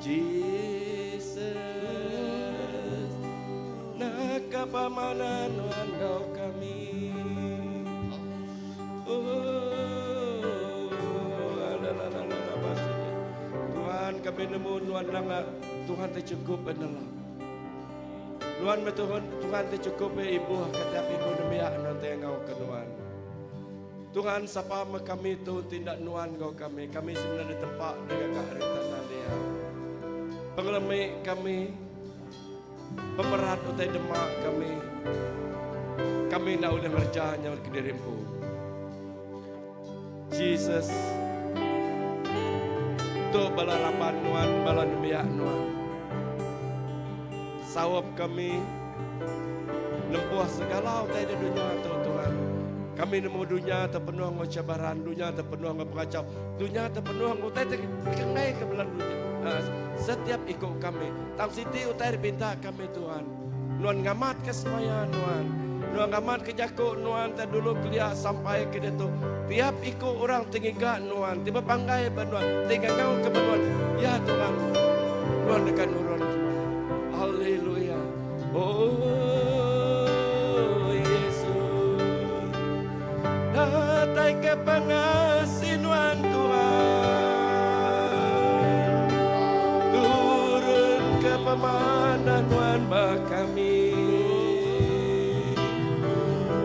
Jesus Naka pemanah nuan enggau kami Tuhan kami nemu nuan nanga Tuhan ti cukup benelap. Nuan meh Tuhan Tuhan ti cukup be ibuh ke tiap iku nembiak nuan ti enggau ke nuan. Tuhan sapa meh kami tu ti enda nuan enggau kami. Kami semina ditempa digaga ari tanah liat. Pengelemi kami Pemerat utai dema kami. Kami enda ulih ngereja nya kediri empu. Jesus tu bala raban nuan, bala nembiak nuan. Saup kami nempuh segala utai di dunya tu Tuhan. Kami nemu dunya tu penuh enggau cabaran, dunya tu penuh enggau pengachau, dunya tu penuh enggau utai ti dikenggai ke bala dunya. Setiap iku kami. Tang siti utai dipinta kami Tuhan, Nuan ngamatka semaya Nuan. Nuan ngamatka jaku Nuan ti dulu kelia sampai ke diatu. Tiap iku orang ti ngiga Nuan, ti bepanggai ba Nuan, ti ngangauka ba Nuan, Ya Tuhan, Nuan deka nurun semaya. Haleluya. Oh Yesus, datai ke pengasih Nuan Tuhan, turun ke pemanah Nuan ba kami.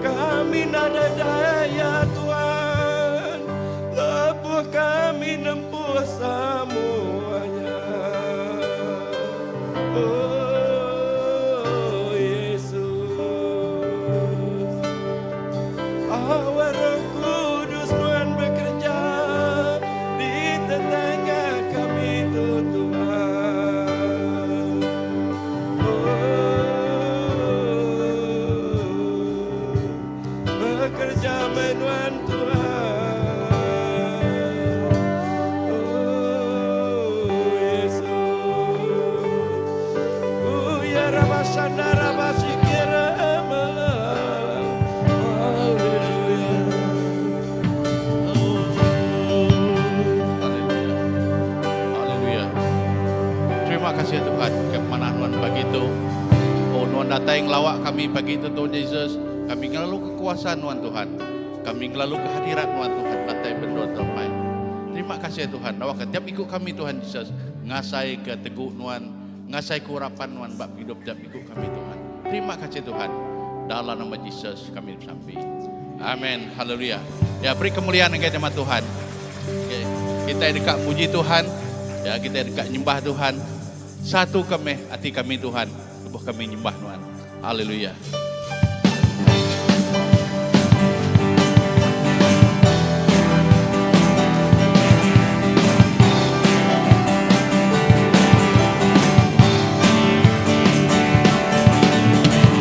Kami nadai daya Tuhan, lebuh kami nempuh semuanya. Oh Yesus, Awak Roh Kudus Nuan bekerja di tetangga kami tu Tuhan. Oh, bekerja menuan Tuhan. Oh Yesus. Oh ya Rabasanda Rabasikira Haleluya. Haleluya. Haleluya. Terima kasih Tuhan ke manah nuan pagi tu. Oh nuan datai ngelawak kami pagi tu Tuhan Jesus. Kami ngelalu kekuasaan nuan Tuhan. Kami ngelalu kehadiran nuan Tuhan datai bendor terpai. Terima kasih Tuhan. Awak ke tiap iku kami Tuhan Jesus ngasai ke tegu nuan, ngasai ke urapan nuan ba hidup tiap iku kami Tuhan. Terima kasih Tuhan. Dalam nama Jesus kami besampi. Amin. Haleluya. Ya, beri kemuliaan kepada nama Tuhan. Okay. Kita dekat puji Tuhan. Ya, kita dekat nyembah Tuhan. Satu kami hati kami Tuhan. Lebuh kami nyembah Tuhan. Haleluya.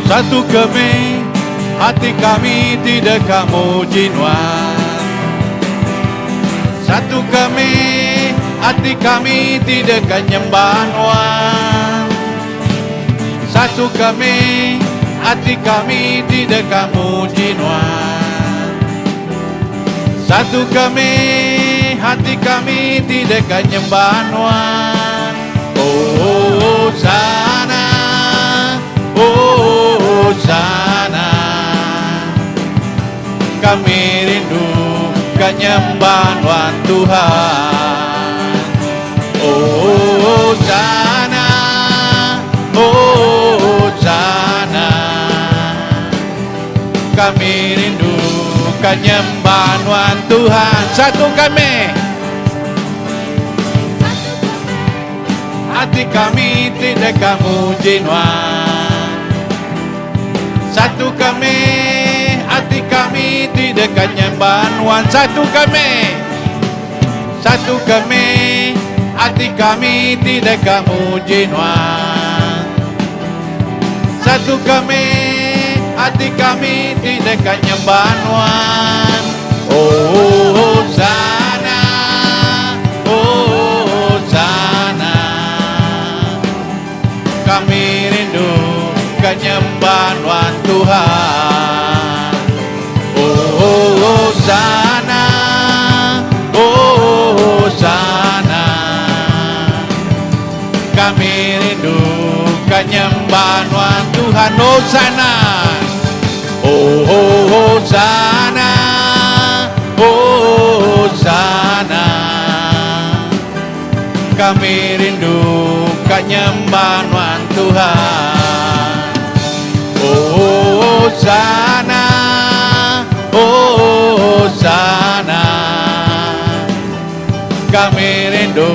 Satu kami hati kami tidak kamu jinuan. Satu kami hati kami tidak nyembah nuan. Satu kami hati kami tidak kamu jinuan. Satu kami hati kami tidak nyembah nuan. Oh sana, oh sana. Kami rindu kanyembah nuan Tuhan. Oh sana, oh sana. Kami rindu kanyembah nuan Tuhan. Satu kami. Hati kami tidak kamu jinuan. Satu kami, hati kami tidak kanyembah nuan. Satu kami, satu kami, hati kami tidak kamu jinuan. Satu kami, hati kami tidak kanyembah nuan. Oh sana, oh sana. Kami rindu kanyembah nuan Tuhan. Oh sana, oh sana. Kami rindu ka nyembah nuan Tuhan Hosana Oh Hosana Hosana Kami rindu ka nyembah nuan Tuhan Hosana Hosana Kami rindu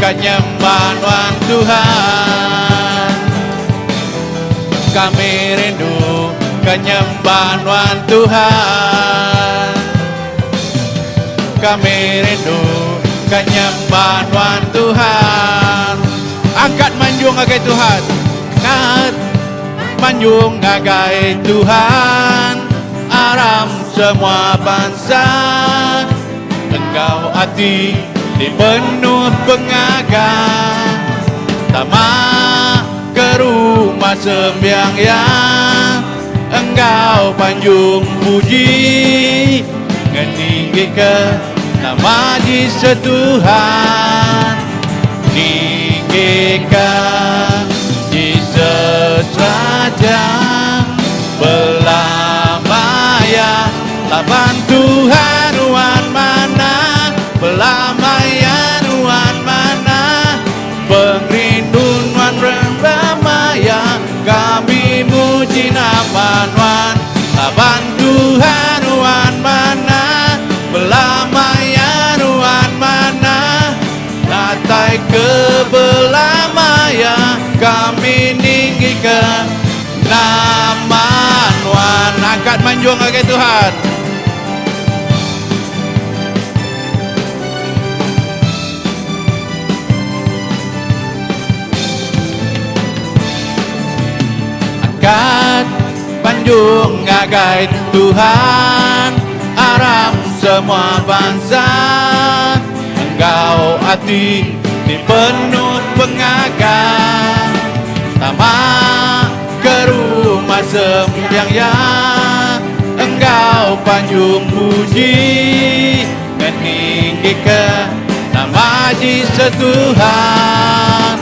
ka nyembah nuan Tuhan Kami rindu ka nyembah nuan Tuhan Kami rindu ka nyembah nuan Tuhan Angkat manjung ngagai Tuhan Angkat manjung ngagai Tuhan Aram semua bansa Enggau ati ti penuh pengaga Tama ke rumah sembiang Iya Enggau panjung puji Ngeninggika nama Jesus Tuhan Ninggika Jesus Raja Belama iya Laban Tuhan nuan manah Belama iya nuan manah Pengerindu nuan belama iya Kami muji nama nuan Laban Tuhan nuan manah Belama iya nuan manah Datai ke belama iya Kami ninggika nama nuan Angkat manjung ngagai Tuhan. Angkat panjung ngagai Tuhan Aram semua bansa Enggau ati ti penuh pengaga Tama ke rumah sembiang Iya Enggau panjung puji Ngeninggika nama Jesus Tuhan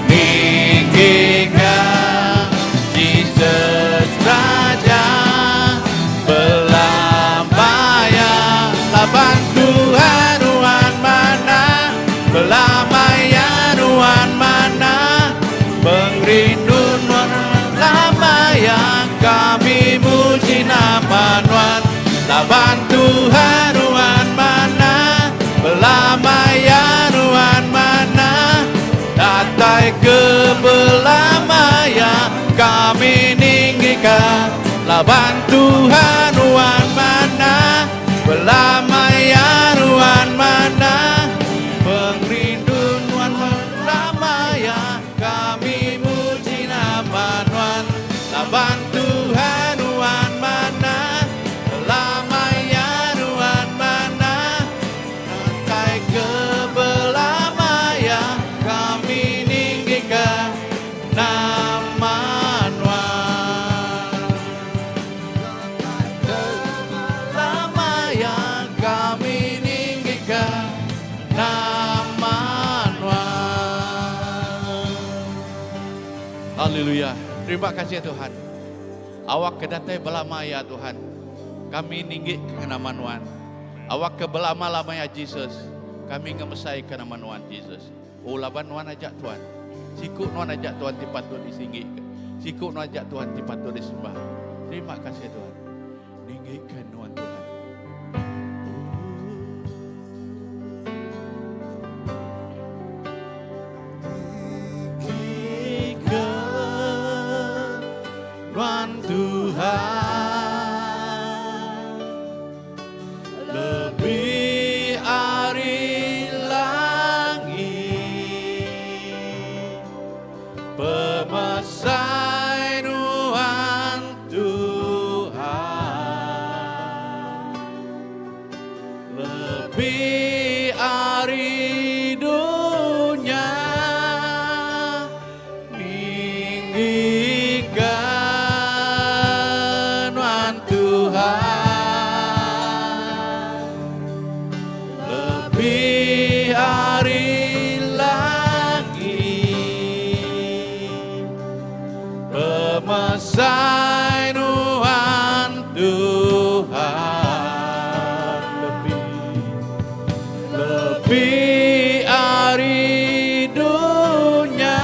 Ninggika Jesus Raja Belama iya Laban Tuhan nuan manah Belama iya nuan manah Pengerindu nuan belama iya Kami muji nama nuan Laban Tuhan nuan manah Belama iya nuan manah Datai ke belama iya Kami ninggika Laban Tuhan nuan manah Belama iya nuan manah Pengerindu nuan belama iya Kami muji nama nuan Laban Tuhan nuan manah Belama iya nuan manah Datai ke belama iya Kami ninggika nama nuan Datai ke belama iya Kami ninggika nama nuan. Haleluya. Terima kasih Tuhan. Awak ke datai belama ya Tuhan. Kami ninggi ke nama nuan. Awak ke belama-lama ya Jesus. Kami ngemesai ke nama nuan Jesus. Oh laban nuan aja Tuhan. Siku nuan aja Tuhan ti patut disinggi ke. Siku nuan aja Tuhan ti patut disembah. Terima kasih Tuhan. Ninggi ke nuan Tuhan. Ninggi ke nuan Tuhan. Lebih ari langit Pemesai nuan Tuhan. Pemesai Nuan Tuhan lebih lebih ari dunya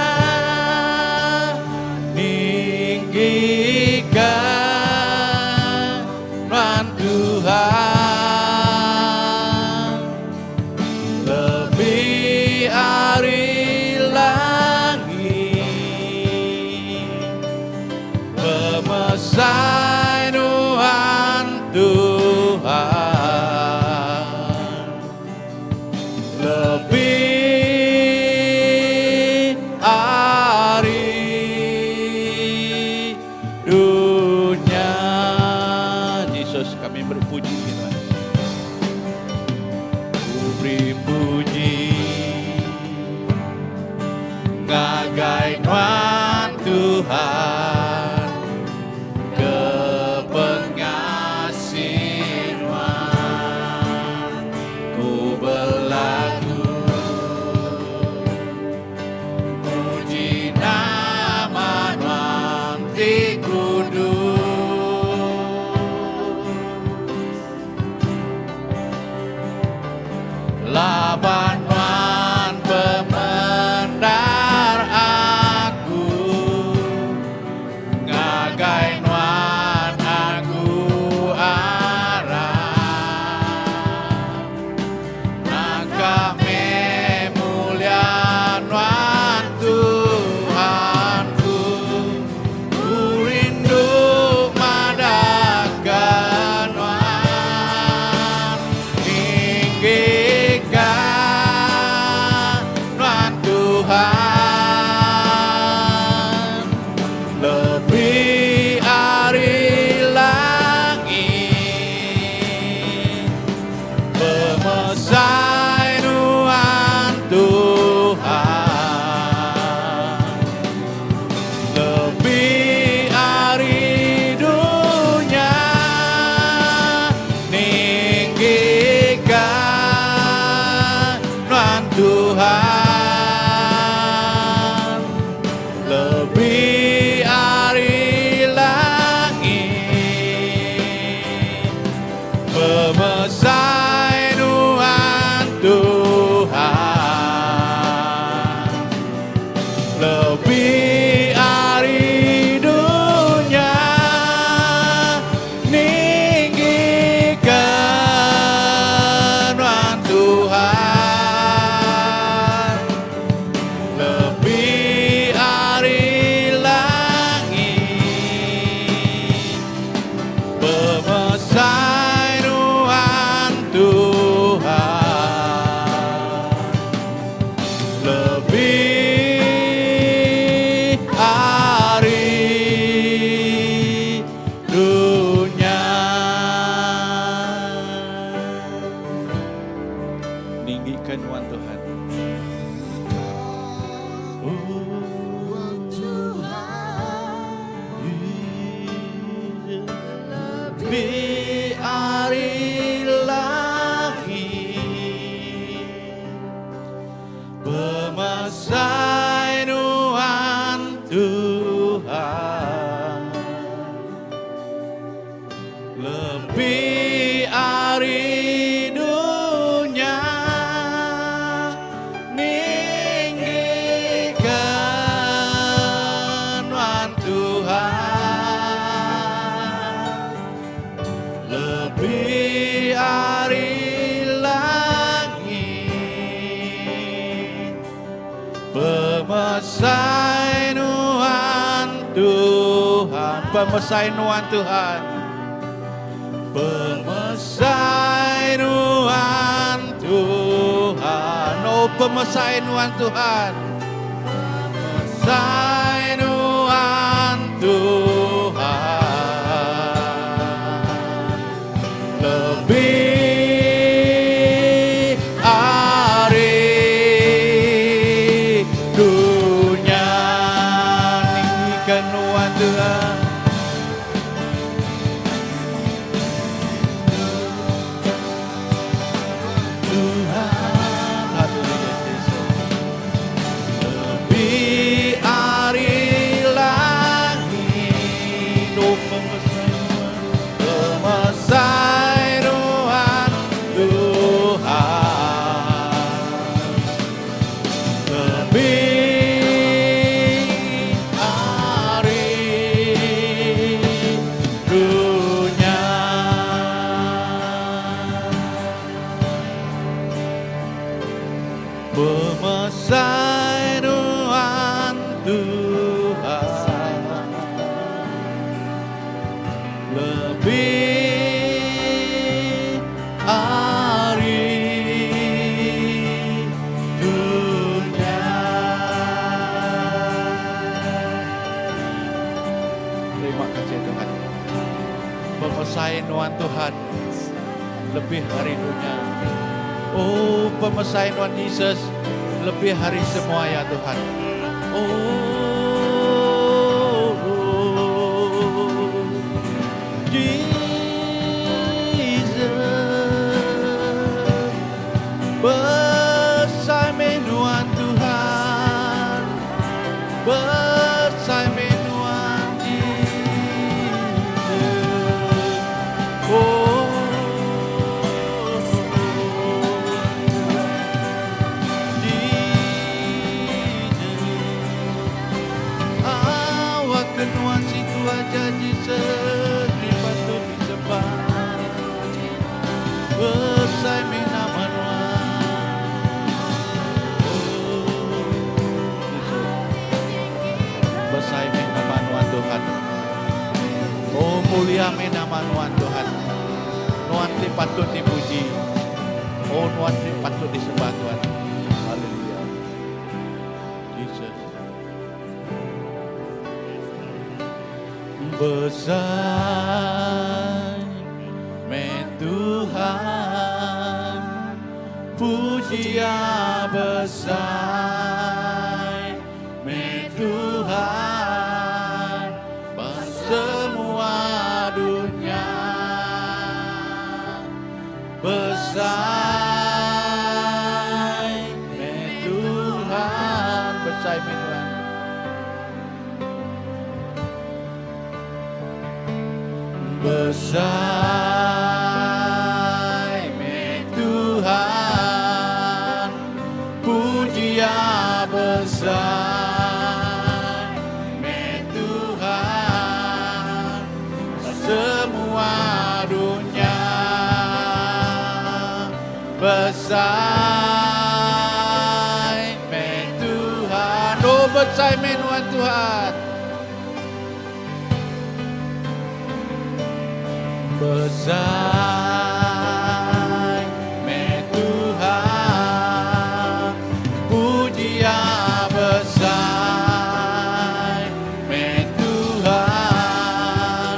ninggika Nuan Tuhan lebih ari langit pemesai Nuan Tuhan lebih ari dunya. Jesus kami beri puji Tuhan. Ku beri puji ngagai Nuan Tuhan ke pengasih Nuan ku belagu muji nama Nuan ti kudus. Laban Nuan pemendar aku ngagai Nuan aku arap naka meh mulia Nuan Tuhanku ku rindu madahka Nuan ninggika Nuan Tuhan lebih ari langit pemesai Nuan Tuhan lebih ari dunya ninggika Nuan Tuhan lebih ari langit pemesai Nuan Tuhan lebih ari dunya ninggika Nuan Tuhan lebih ari langit pemesai Nuan Tuhan lebih ari dunya. Ninggika Nuan Tuhan. Oh, Lebih ari langit pemesai Nuan Tuhan lebih ari dunya ninggika Nuan Tuhan lebih ari langit pemesai Nuan Tuhan pemesai Nuan Tuhan pemesai Nuan Tuhan oh pemesai Nuan Tuhan pemesai Nuan Tuhan lebih ari dunya ninggika Nuan Tuhan. Tuhan, haleluya Yesus. Lebih ari Besai nuan Tuhan Lebih ari dunya. Terima kasih Tuhan. Pemesai nuan Tuhan lebih ari dunya. Oh, pemesai nuan Jesus lebih ari semua ya Tuhan. Oh, Jesus, besai meh nuan Tuhan, besai meh nuan Jesus. Oh, Jesus, awak ke nuan situ aja Jesus, ti patut disembah. Besai meh nama nuan. Oh, Jesus. Besai meh nama nuan Tuhan. Oh, mulia meh nama nuan Tuhan. Nuan ti patut dipuji. Oh, nuan ti patut disembah Tuhan. Haleluya. Jesus. Besai meh Tuhan, puji besai meh Tuhan ba semua dunya. Besai meh Tuhan, besai meh Tuhan. Besai meh Tuhan, puji besai meh Tuhan semua dunya. Besai meh Tuhan, oh besai meh nuan Tuhan. Besai meh Tuhan, puji besai meh Tuhan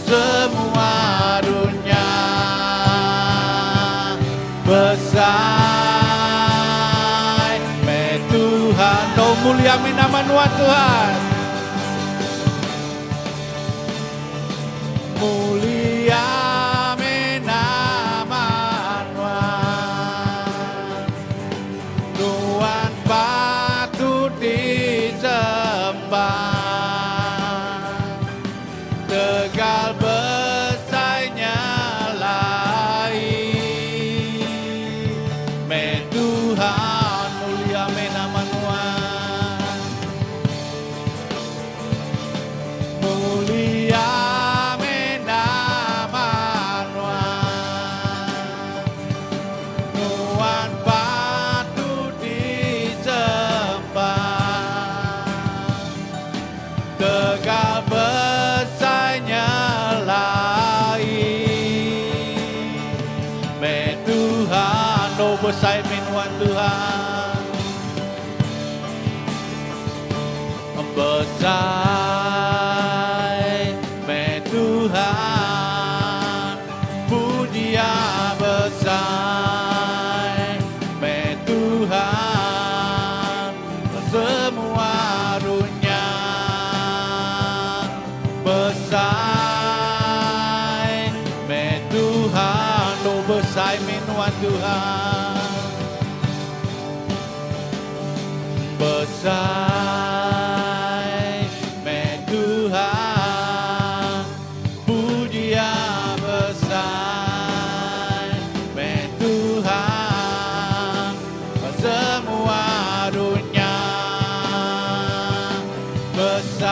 semua dunya. Besai meh Tuhan, oh mulia meh nama nuan Tuhan. Mulia meh nama nuan, Nuan patut disembah. Tegal besainya lai meh Tuhan, mulia meh nama nuan. Mulia meh nama nuan, Nuan patut disembah. Tegal besainya lai meh Tuhan, oh besai meh nuan Tuhan. Besai meh Tuhan, puji besai meh Tuhan semua dunya. Besai meh Tuhan, oh besai meh nuan Tuhan. Besai meh Tuhan, puji besai meh Tuhan semua dunya. Besai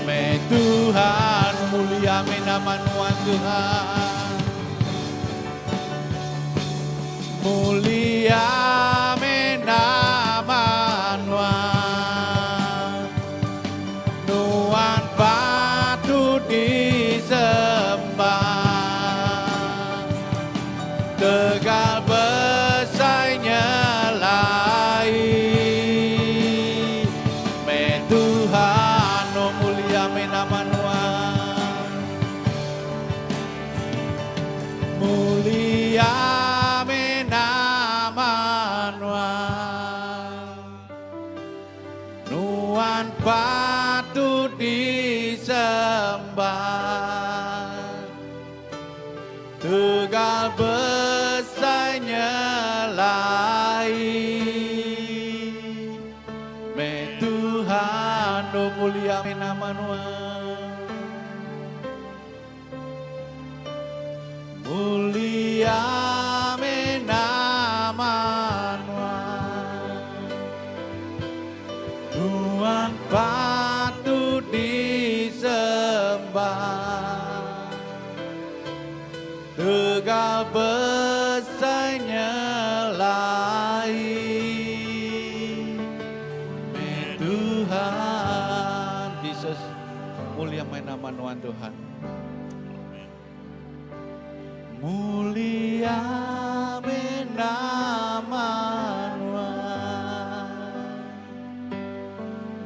meh Tuhan, mulia meh nama nuan Tuhan. Mulia patut disembah. Tegal besai nyelai. Meh Tuhan oh mulia meh nama nuan. Mulia meh nama nuan. Nuan patut disembah. Tegal besai nyelai. Meh Tuhan Jesus mulia meh nama nuan Tuhan. Mulia meh nama nuan.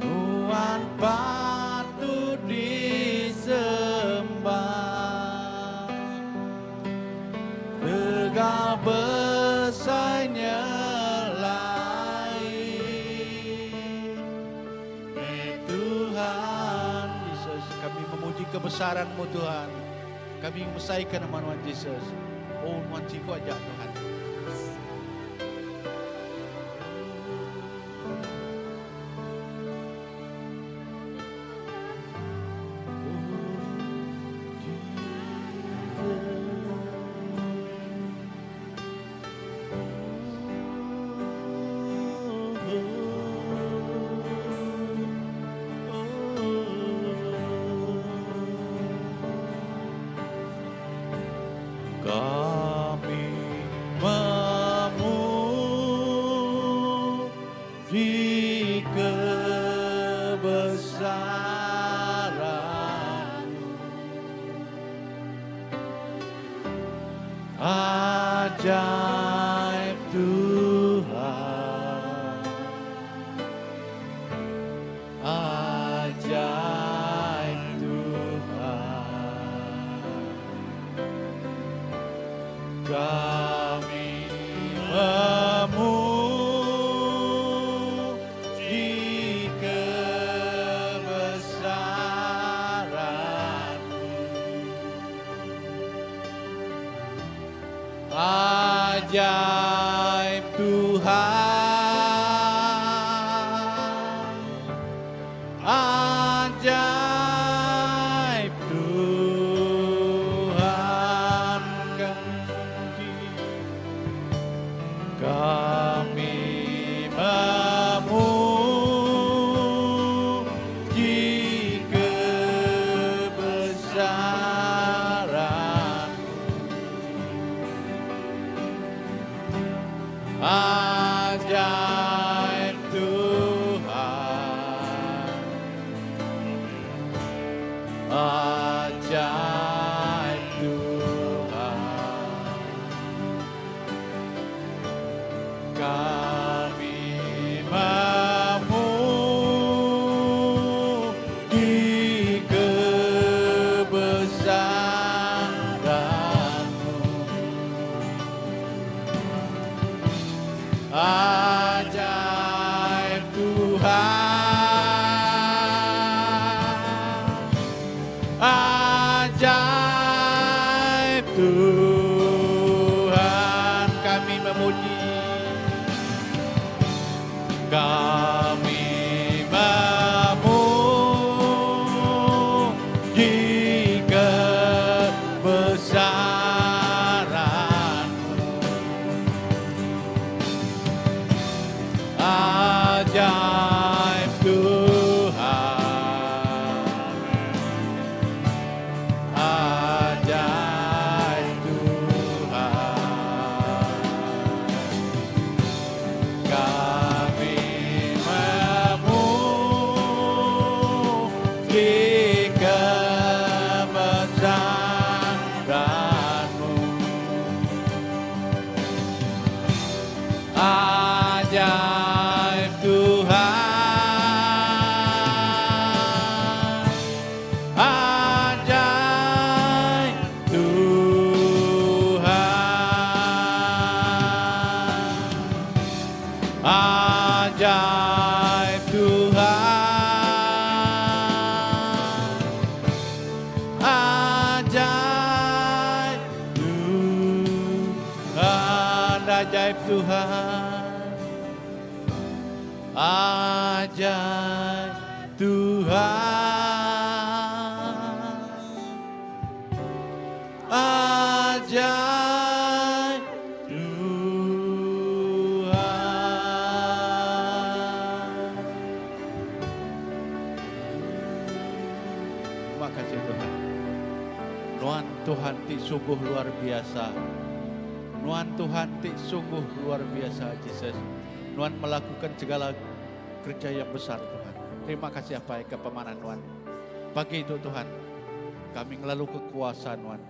Nuan patut disembah. Tegal besai nyelai. Meh Tuhan Jesus kami memuji kebesaran-Mu Tuhan. Kami ngemesaika nama Nuan Jesus. Oh Nuan siku aja Tuhan. Kami memuji kebesaran-Mu. Ajaib Tuhan, ajaib Tuhan. Kami memuji kebesaran-Mu. Ajaib Tuhan, ajaib Tuhan kami memuji, kami memuji kebesaran. Ajaib Tuhan, ajaib Tuhan. Kami memuji kebesaran-Mu. Ajaib Tuhan, ajaib Tuhan, kami memuji, kami memuji kebesaran-Mu. Ajaib Tuhan, ajaib Tuhan. Kami memuji kebesaran-Mu. Ajaib Tuhan, ajaib Tuhan, ajaib Tuhan. Ajai Tuhan Ajai Tuhan Terima kasih Tuhan. Nuan Tuhan ti sungguh luar biasa. Nuan Tuhan ti sungguh luar biasa Jesus. Nuan melakukan segala kerja yang besar Tuhan. Terima kasih Apai ke pemanah Nuan. Pagi itu Tuhan, kami ngelalu ke kuasa Nuan.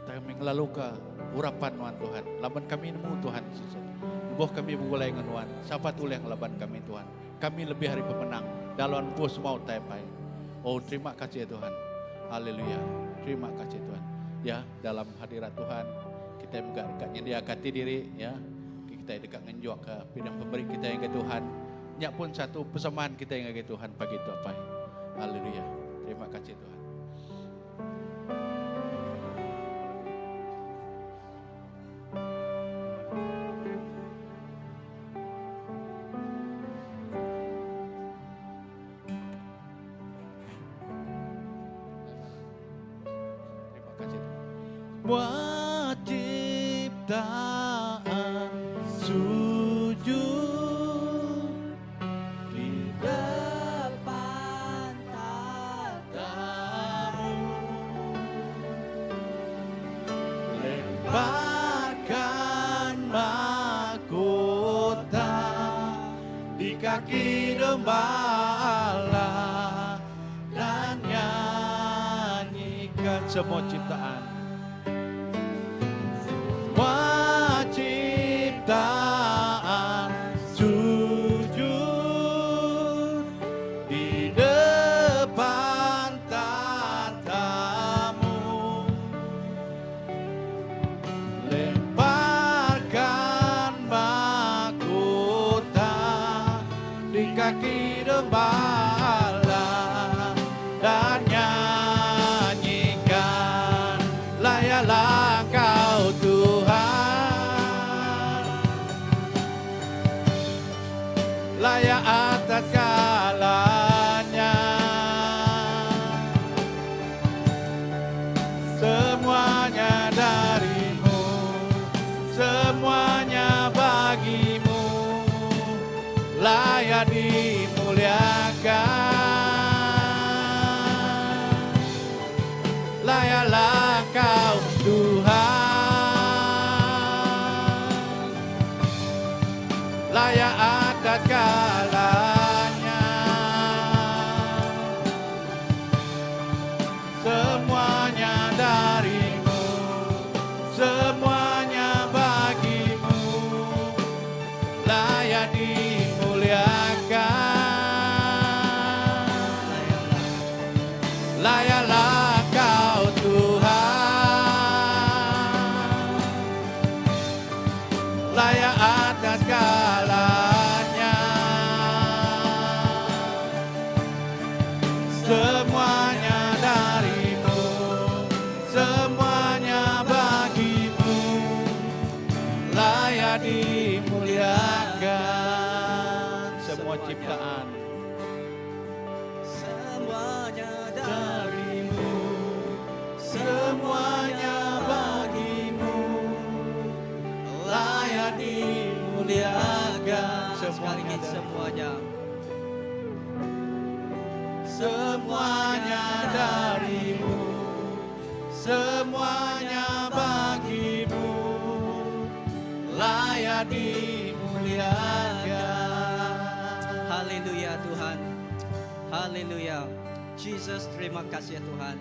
Kami ngelalu ke urapan Nuan Tuhan. Laban kami nemu Tuhan Jesus. Lebuh kami begulai dengan Nuan, sapa tulih ngelaban kami Tuhan. Kami lebih ari pemenang dalam empu semua utai Apai. Oh terima kasih ya Tuhan. Haleluya. Terima kasih Tuhan. Ya, dalam hadirat Tuhan kita mega deka nyendiaka ati diri ya. Kitai deka ngenjukka piring pemeri kitai ngagai Tuhan. Nya pun satu persembahan kitai ngagai Tuhan pagi tu apai. Haleluya. Terima kasih Tuhan. Terima kasih Tuhan. Semua ciptaan sujud di depan tahtamu. Lemparkan mahkota di kaki domba Allah dan nyanyikan semua ciptaan. Semua ciptaan sujud di depan tahtamu. Lemparkan mahkota di kaki domba Allah dan nyanyikan layaklah kau Tuhan layak atas segalanya semuanya darimu semuanya bagimu layak dimuliakan layaklah kau Tuhan layak atas segalanya semuanya darimu semuanya bagimu layak dimuliakan layaklah kau Tuhan layak atas segalanya semuanya darimu semuanya bagimu layak dimuliakan semua ciptaan Semuanya darimu semuanya bagimu layak dimuliakan Sekali lagi semuanya semuanya. semuanya darimu semuanya bagimu layak dimuliakan Haleluya Tuhan. Haleluya. Jesus terima kasih ya Tuhan.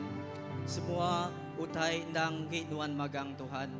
Semua utai endang enggi nuan magang Tuhan.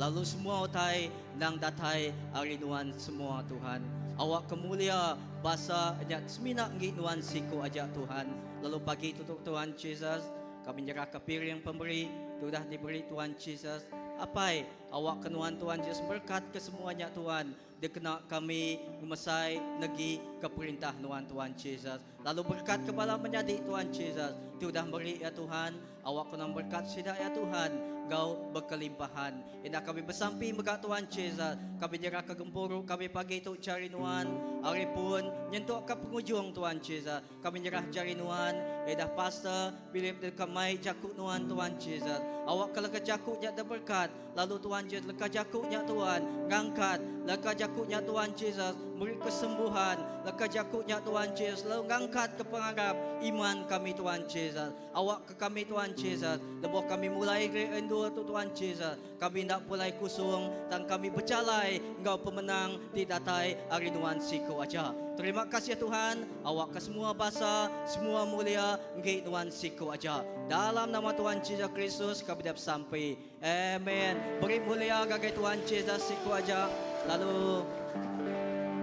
Lalu semua utai endang datai ari nuan semua Tuhan. Awak kemulia basa nya semina enggi nuan siku aja Tuhan. Lalu pagi tu Tuhan Jesus kami nyerah ke piring pemeri ti udah diberi Tuhan Jesus. Apai awak ke nuan Tuhan Jesus berkat ke semuanya Tuhan. Dikena kami ngemesai negi ke perintah nuan Tuhan Jesus. Lalu berkat ke bala menyadi Tuhan Jesus. Ti udah meri ya Tuhan. Awak ke nuan berkat sida ya Tuhan. enggau bekelimpahan. Indah kami besampi mega Tuan Jesus, kami nyerahka gempuru kami pagi tu jari Nuan, ari pun nyentukka pengujung Tuan Jesus. Kami nyerah jari Nuan, indah Pastor Philip deka mai jaku Nuan Tuan Jesus. Awakka leka jaku nya diberkat, lalu Tuan Jesus leka jaku nya Tuan ngangkat, leka jaku nya Tuan Jesus meri kesembuhan, leka jaku nya Tuan Jesus lalu ngangkatka pengarap iman kami Tuan Jesus. Awak ke kami Tuan Jesus, lebuh kami mulai geri endur tu Tuan Jesus, kami enda pulai kusung tang kami bejalai enggau pemenang ti datai ari Nuan siku aja. Terima kasih Tuhan, awak ke semua basa, semua mulia enggi Nuan siku aja. Dalam nama Tuan Jesus Kristus kami dah besampi. Amen. Beri mulia ngagai Tuan Jesus siku aja. Lalu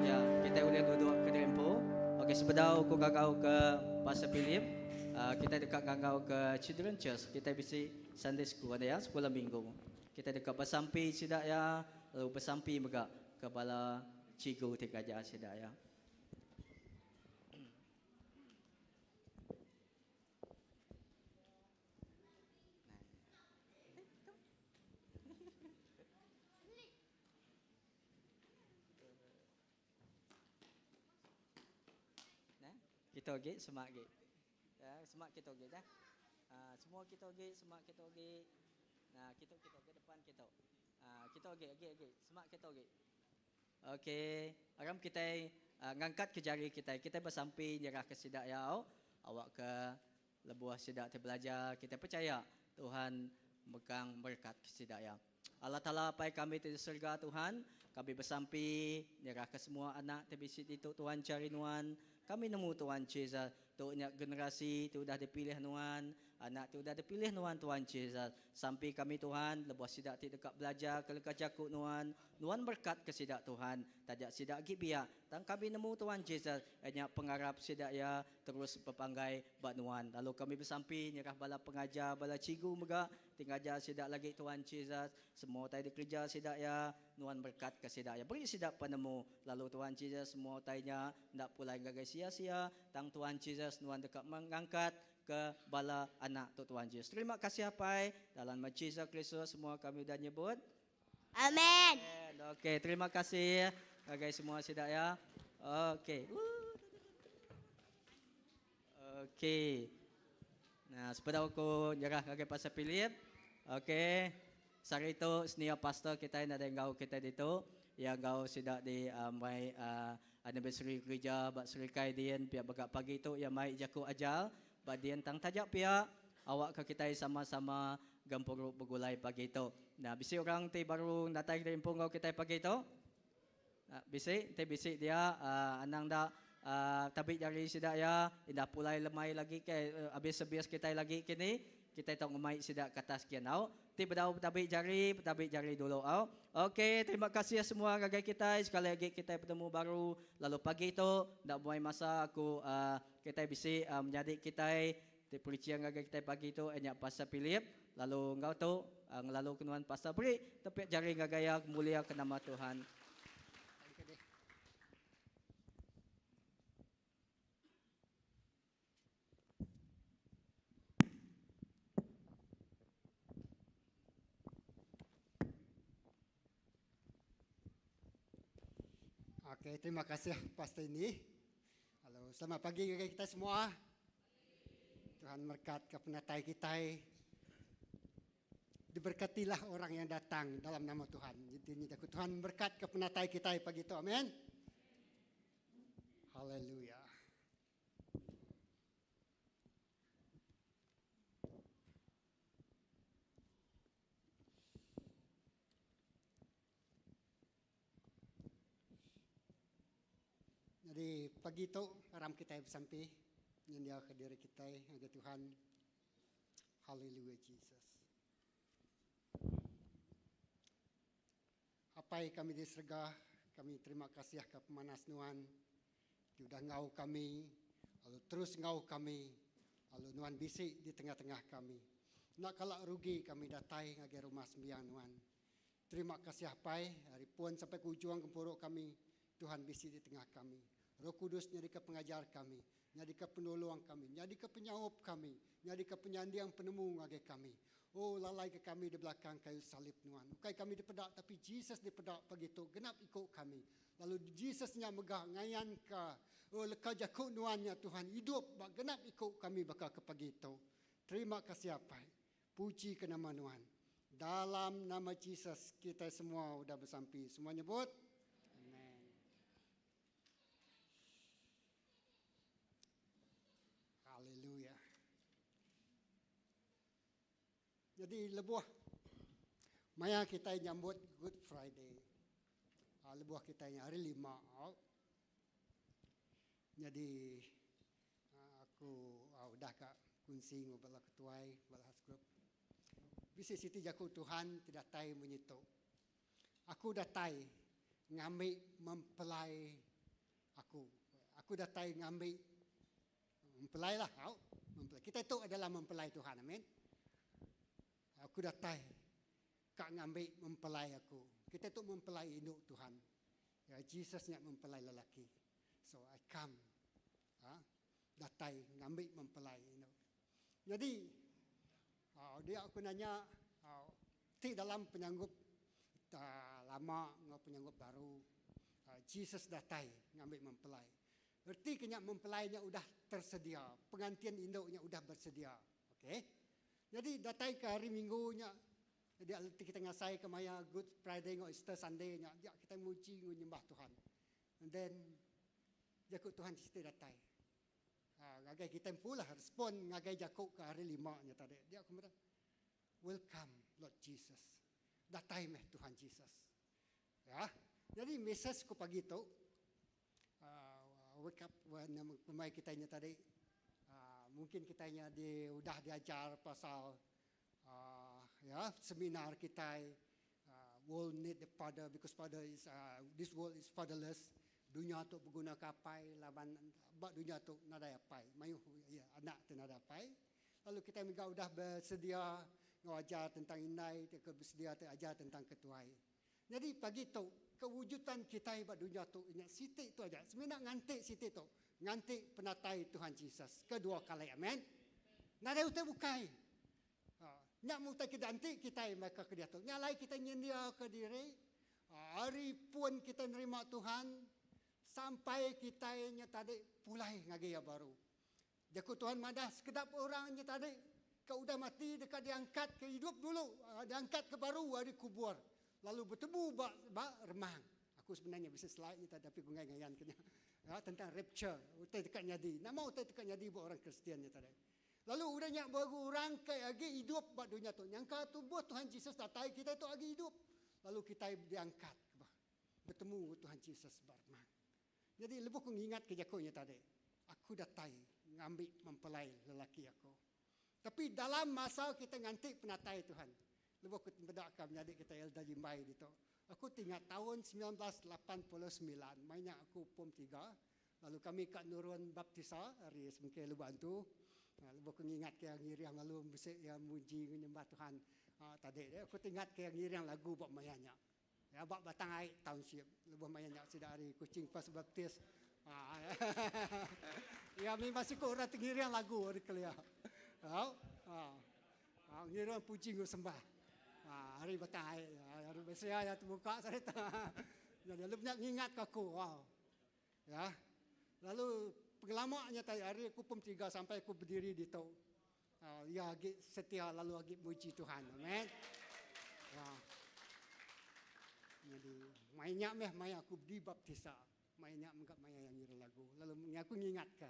ya, kita ulih duduk ke diri empu. Okey, sebedau ku gagau ke Pastor Philip. Kitai deka ngangau ke Children Church, kitai bisi Sunday School enda ya, sekula minggu. Kitai deka besampi sida iya lalu besampi mega ke bala cikgu ti ngajar sida iya. Nah, kita agi semak agi. Ya, semak kita agi dah. Ha, semua kita agi, semak kita agi. Nah, kita kita ke depan kita. Ha, kita agi agi agi, semak kita agi. Okey, aram kita uh, ngangkat ke jari kita. Kita bersampi nyerah ke sida ya au. Awak ke lebuh sida ti belajar, kita percaya Tuhan megang berkat ke sida ya. Allah Taala Apai kami ti di serega Tuhan, kami besampi nyerahka semua anak ti bisi ditu Tuhan chari nuan. Kami nemu Tuhan Jesus, tu nya generasi ti udah dipilih nuan, anak ti udah dipilih nuan Tuhan Jesus. Sampi kami Tuhan, lebuh sida ti deka belajar ke leka jaku nuan, nuan berkat ke sida Tuhan. Taja sida agi biak, tang kami nemu Tuhan Jesus, nya pengarap sida iya terus bepanggai ba nuan. Lalu kami besampi nyerah bala pengajar, bala cikgu mega Ti ngajar sida lagi Tuan Jesus, semua utai dikereja sida iya, nuan berekatka sida iya. Beri sida penemu, lalu Tuan Jesus semua utai nya enda pulai ngagai sia-sia, tang Tuan Jesus nuan deka mengangkat ke bala anak tu Tuan Jesus. Terima kasih Apai, dalam nama Jesus Kristus semua kami udah nyebut. Amen. Okey, terima kasih ngagai semua sida ya. Okey. Okey. Nah, sepedau aku nyerah ngagai Pastor Philip. Okey. Sehari tu senior pastor kitai nadai enggau kitai ditu. Iya enggau sida di uh, mai uh, anniversary gereja ba Serikai din pia mega pagi tu iya mai jaku ajar ba din tang taja pia awakka kitai sama-sama gempuru begulai pagi tu. Nah, bisi orang ti baru datai diri empu enggau kitai pagi tu? Bisi, enti bisi dia anang enda tabi jari sida iya, indah pulai lemai lagi ke abis servis kitai lagi kini, kitai tau ngemai sida ke atas gin au. Ti bedau betabi jari, betabi jari dulu au. Ok, terima kasih semua ngagai kitai, sekali agi kitai betemu baru lalu pagi tu enda muai masa aku kitai bisi menyadi kitai ti preaching ngagai kitai pagi tu iya nya Pastor Philip lalu enggau tu ngelalu ke nuan Pastor beri tepik jari ngagai iya mulia ke nama Tuhan. Okey, terima kasih Pastor ini. Halo, selamat pagi ngagai kita semua. Tuhan merkat ke penatai kita. Diberkatilah orang yang datang dalam nama Tuhan. Jadi ini aku Tuhan berkat ke penatai kita pagi tu. Amin. Haleluya. Jadi pagi tu aram kitai besampi nyendiaka diri kitai ngagai Tuhan. Haleluya Jesus. Apai kami di serega, kami terima kasih ke pemanas nuan ti udah enggau kami lalu terus enggau kami lalu nuan bisi di tengah-tengah kami. Enda kala rugi kami datai ngagai rumah sembiang nuan. Terima kasih Apai, ari pun sampai ke ujung gempuru kami, Tuhan bisi di tengah kami. Roh Kudus nyadika pengajar kami, nyadika penulung kami, nyadika penyaup kami, nyadika penyanding penemu ngagai kami. Oh, lalaika kami di belakang kayu salib Nuan. Ukai kami dipeda, tapi Jesus dipeda pagi tu, genap iku kami. Lalu Jesus nya mega ngayanka, oh, leka jaku Nuan nya, Tuhan, idup ba genap iku kami baka ke pagi tu. Terima kasih, Apai. Puji ke nama Nuan. Dalam nama Jesus kitai semua udah besampi. Semua nyebut, Amen. Haleluya. Jadi lebuh maya kitai nyambut Good Friday. Ha, lebuh kitai hari lima. Jadi ha, aku ha, udah ka kunsi ngau bala ketuai bala house group. Bisi siti jaku Tuhan ti datai munyi tu. Aku datai ngambi mempelai aku. Aku datai ngambi mempelai lah. Au, mempelai. Kita itu adalah mempelai Tuhan. Amin. Aku datai ka ngambi mempelai aku. Kita itu mempelai indu Tuhan. Ya, Jesus nya mempelai lelaki. So I come. Ha, datai ngambi mempelai indu. Jadi dia aku nanya ti dalam penyanggup lama enggau penyanggup baru Jesus datai ngambi mempelai. Reti ke nya mempelai nya udah tersedia, pengantin indu nya udah bersedia. Okey. Jadi datai ke hari Minggu nya dia ti kita ngasai ke maya Good Friday enggau Easter Sunday nya dia kita muji enggau nyembah Tuhan. And then jaku Tuhan ti siti datai. Ha, ngagai kita empu lah respon ngagai jaku ke hari lima nya tadi. Dia aku madah, Welcome Lord Jesus. Datai meh Tuhan Jesus. Ya. Jadi message ku pagi tu uh, wake up when kumai kita nya tadi uh, mungkin kita nya di udah diajar pasal uh, ya seminar kita uh, world need the father because father is uh, this world is fatherless. Dunya tu beguna ke apai laban ba dunya tu nadai apai. Mayuh ya, anak tu nadai apai. Lalu kita juga udah bersedia ngajar tentang indai, ke bersedia ajar tentang ketuai. Jadi pagi tu kewujudan kita ba dunya tu nya siti tu aja. Semina nganti siti tu. Nganti penatai Tuhan Jesus kedua kali. Amin. Nadai utai bukai. Ha, nya mutai kita anti kita mereka ke dia tu. Nya lai kita nyendia ke diri. Ha, hari pun kita nerima Tuhan sampai kita nya tadi pulai ngagai ya baru. Jaku Tuhan madah sekedap orang nya tadi ke udah mati dekat diangkat ke hidup dulu, ha, diangkat ke baru ari kubur. Lalu bertemu ba, ba remang. Aku sebenarnya bisa slide ni tapi aku ngai ngayan kena. Ya, tentang rapture, utai dekat nyadi. Nama utai dekat nyadi buat orang Kristian nya tadi. Lalu udah nyak baru orang ke lagi hidup ba dunia tu. Nyangka tubuh Tuhan Jesus datai kita tu lagi hidup. Lalu kita diangkat bertemu Tuhan Jesus ba remang. Jadi lebuh aku ngingat ke jakunya tadi. Aku datai ngambil mempelai lelaki aku. Tapi dalam masa kita nganti penatai Tuhan. Lebuh aku bedak menjadi kita Elda Jimbai gitu. Aku tinggal tahun 1989, mainnya aku pom 3. Lalu kami kat nurun baptisa hari SMK Lubuk Antu. Lebuh aku ngingat ke yang ngiring lalu bisik yang muji nyembah Tuhan. Ha, tadi aku ingat ke yang ngiring lagu buat mayanya. Ya, bak Batang Ai Township. Lebuh mayanya sudah hari Kuching First Baptist. Ha, ya, memang masih orang ngiring lagu hari kelia. Ha, ha, ha, ngiring puji ngau sembah. Ha, hari Batang Ai. Hari biasa ya terbuka cerita. Jadi lebih ngingat ke aku. Wow. Ya. Lalu pengelamanya tadi hari aku pun 3 sampai aku berdiri di tu. Ya agi setia lalu agi muji Tuhan. Amen. Ya. Jadi mainnya meh maya aku dibaptisa. Mainnya menggap maya yang ngira lagu. Lalu aku ngingat ke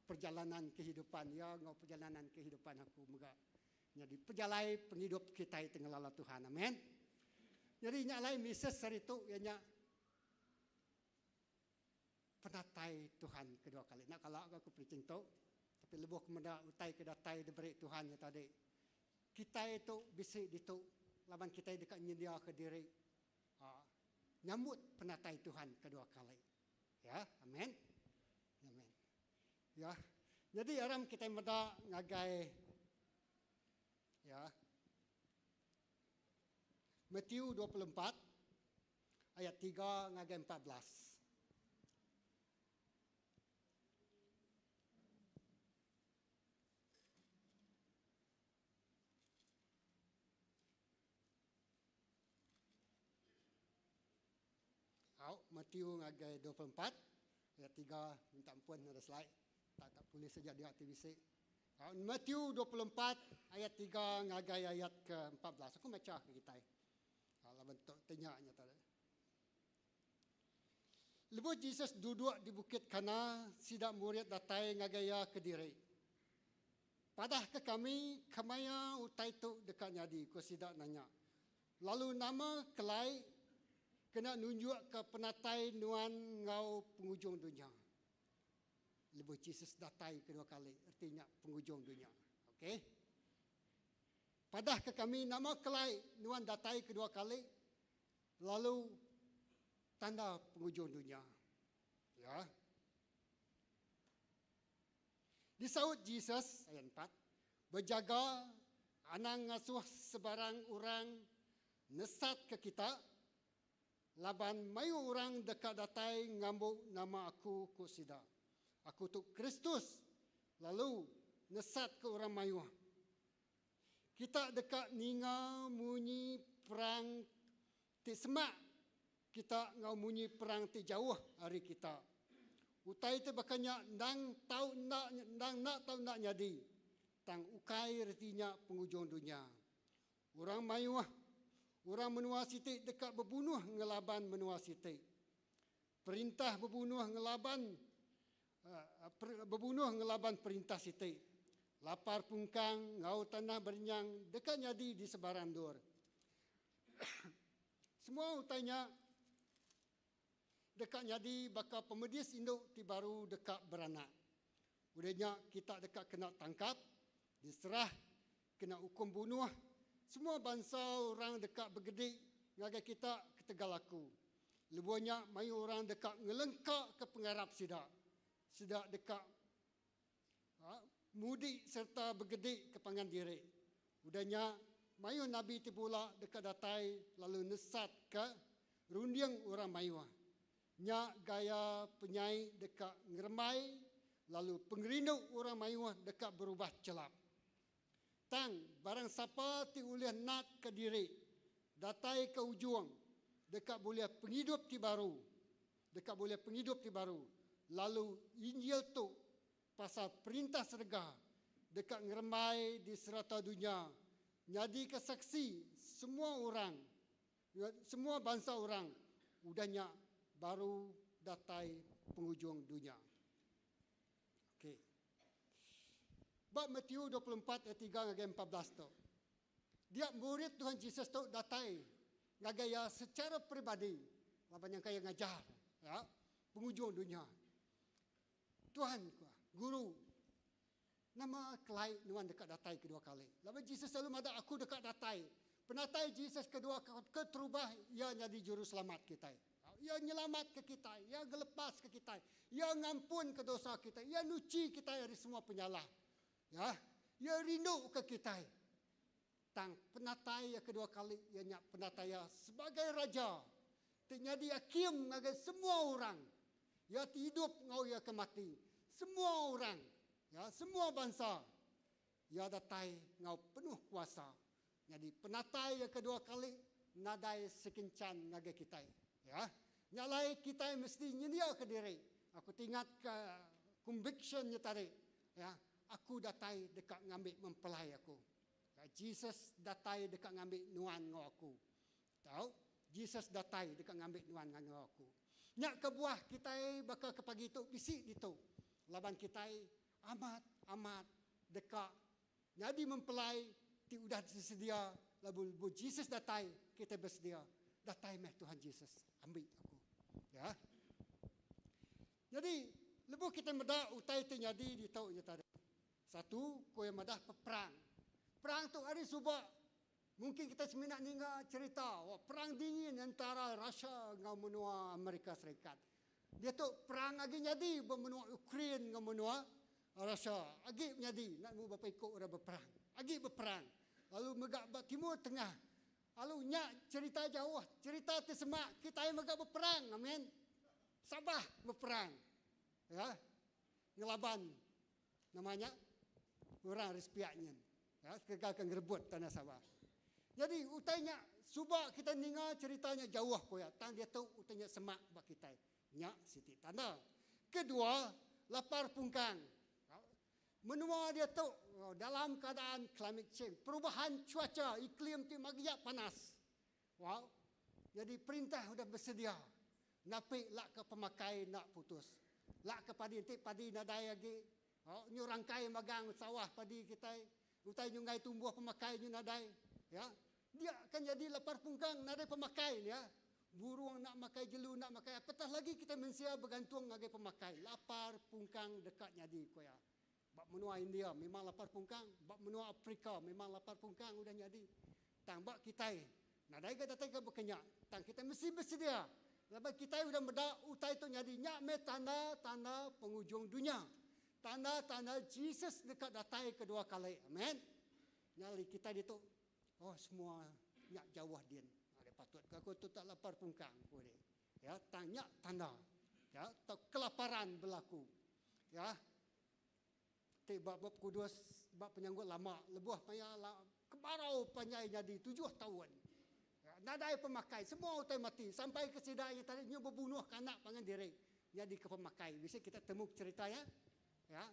perjalanan kehidupan ya ngau perjalanan kehidupan aku megak. Jadi perjalai penghidup kita itu ngelala Tuhan. Amen. Jadi nyak lain Mrs. hari tu ya nyak penatai Tuhan kedua kali. Nak kalau aku preaching tu, tapi lebuh kemuda utai ke datai diberi Tuhan ya tadi. Kita itu bisik ditu laban kita dekat nyendia ke diri. Ha, nyambut penatai Tuhan kedua kali. Ya, amin. Amin. Ya. Jadi aram kita meda ngagai ya. Matius 24 ayat 3 ngagai 14. Matthew ngagai 24 ayat 3 minta ampun ada slide tak tak tulis saja dia ti bisi. Matthew 24 ayat 3 ngagai ayat ke 14. Aku macha ke kitai. Kalau bentuk tanya nya tadi. Lebuh Jesus duduk di Bukit Kana, sida murid datai ngagai iya kediri. Padah ke kami kemaya utai tu deka nyadi, ku sida nanya. Lalu nama kelai kena nunjukka penatai nuan enggau pengujung dunya? Lebuh Jesus datai kedua kali, reti nya pengujung dunya. Okey. Padah ke kami nama kelai nuan datai kedua kali lalu tanda pengujung dunya. Ya. Disaut Jesus, ayat 4, bejaga anang ngasuh sebarang orang nesat ke kita, laban mayuh orang deka datai ngambu nama aku ku sida. Aku tu Kristus, lalu nesat ke orang mayuh. Kita deka ninga munyi perang ti semak kita enggau munyi perang ti jauh ari kita. Utai ti baka nya endang tau enda endang enda tau enda nyadi, tang ukai reti nya pengujung dunya. Orang mayuh, orang menua siti deka bebunuh ngelaban menua siti. Perintah bebunuh ngelaban bebunuh ngelaban perintah siti. Lapar pungkang enggau tanah berenyang deka nyadi di sebarang endur. Semua utai nya deka nyadi baka pemedis indu ti baru deka beranak. Udah nya kita deka kena tangkap, diserah, kena ukum bunuh. Semua bansa orang deka begedi ngagai kita ketegal aku. Lebuh nya mayuh orang deka ngelengkaka pengarap sida. Sida deka mudi sereta begedi ke pangan diri. Udah nya, mayuh nabi ti bula deka datai lalu nesatka runding orang mayuh. Nya gaya penyai deka ngerembai lalu pengerindu orang mayuh deka berubah chelap. Tang, barang sapa ti ulih natka diri datai ke ujung deka bulih pengidup ti baru, deka bulih pengidup ti baru, lalu Injil tu pasal Perintah serega deka ngerembai di serata dunya nyadika saksi semua orang, semua bansa orang, udah nya baru datai pengujung dunya. Okey. Ba Matthew 24 ayat 3 ngagai 14 tu. Dia murid Tuhan Jesus tu datai ngagai iya secara peribadi laban nyangka iya ngajar ya pengujung dunya. Tuhan ku, guru nama kelai nuan deka datai kedua kali. Laban Jesus selalu madah aku deka datai. Penatai Jesus kedua keterubah iya nyadi juruselamat kitai. Iya nyelamatka kitai, iya ngelepaska kitai, iya ngampunka dosa kitai, iya nuchi kitai ari semua penyalah. Ya, iya rinduka kitai. Tang penatai iya kedua kali iya nya penatai iya sebagai raja ti nyadi akim ngagai semua orang. Iya ti idup enggau iya ke mati. Semua orang, ya, semua bansa. Iya datai enggau penuh kuasa. Nyadi penatai iya kedua kali nadai sekinchan ngagai kitai. Ya. Nya alai kitai mesti nyendiaka diri. Aku tingatka conviction nya tadi. Ya, aku datai deka ngambi mempelai aku. Ya, Jesus datai deka ngambi nuan enggau aku. Tau, Jesus datai deka ngambi nuan enggau aku. Nya kebuah kitai baka ke pagi tu bisi ditu. Laban kitai amat amat deka nyadi mempelai ti udah disedia lalu lebuh Jesus datai kitai besedia. Datai meh Tuhan Jesus ambi aku. Ya. Nyadi lebuh kitai meda utai ti nyadi ditu nya tadi. Satu, ku iya madah peperang. Perang tu ari suba mungkin kitai semina ninga cherita perang dingin entara Russia enggau menua Amerika Serikat. Diatu perang agi nyadi ba menua Ukraine enggau menua Russia. Agi nyadi enda nemu berapa iku orang beperang. Agi beperang. Lalu mega ba Timur Tengah. Lalu nya cherita jauh, cherita ti semak kitai mega beperang. Amin. Sabah beperang. Ya. Ngelaban nama nya orang ari sepiak nyin. Ya, ketegal ke ngerebut tanah Sabah. Nyadi utai nya suba kita ninga cherita nya jauh ku iya tang diatu utai nya semak ba kitai. Nya siti tanda. Kedua, lapar pungkang. Menua diatu dalam keadaan climate change, perubahan cuaca iklim ti magiak panas. Wow. Nyadi perintah udah besedia napi lak ke pemakai enda putus. Lak ke padi enti padi nadai agi nyu rangkai magang sawah padi kitai utai nyunggai tumbuh pemakai nyu nadai ya. Dia akan nyadi lapar pungkang nadai pemakai nya. Burung enda makai jelu enda makai apatah lagi kitai mensia begantung ngagai pemakai lapar pungkang deka nyadi ku iya. Ba menua India memang lapar pungkang, ba menua Afrika memang lapar pungkang udah nyadi. Tang ba kitai nadai ga datai ga baka nya. Tang kitai mesti besedia laban kitai udah meda utai tu nyadi nya meh tanda-tanda pengujung dunya. Tanda-tanda Jesus deka datai kedua kali. Amen. Nya alai kitai ditu oh semua nya jauh din. Nadai patut ka aku tu tak lapar pungkang ku deh. Ya tang nya tanda ya tau kelaparan berlaku. Ya. Ti ba Bup Kudus ba penyanggut lama lebuh maya kemarau panjai nyadi tujuh taun. Ya, nadai pemakai, semua utai mati sampai ke sida iya tadi nyu bebunuh ke anak pangan diri nyadi ke pemakai. Bisi kita temu cerita iya. Ya.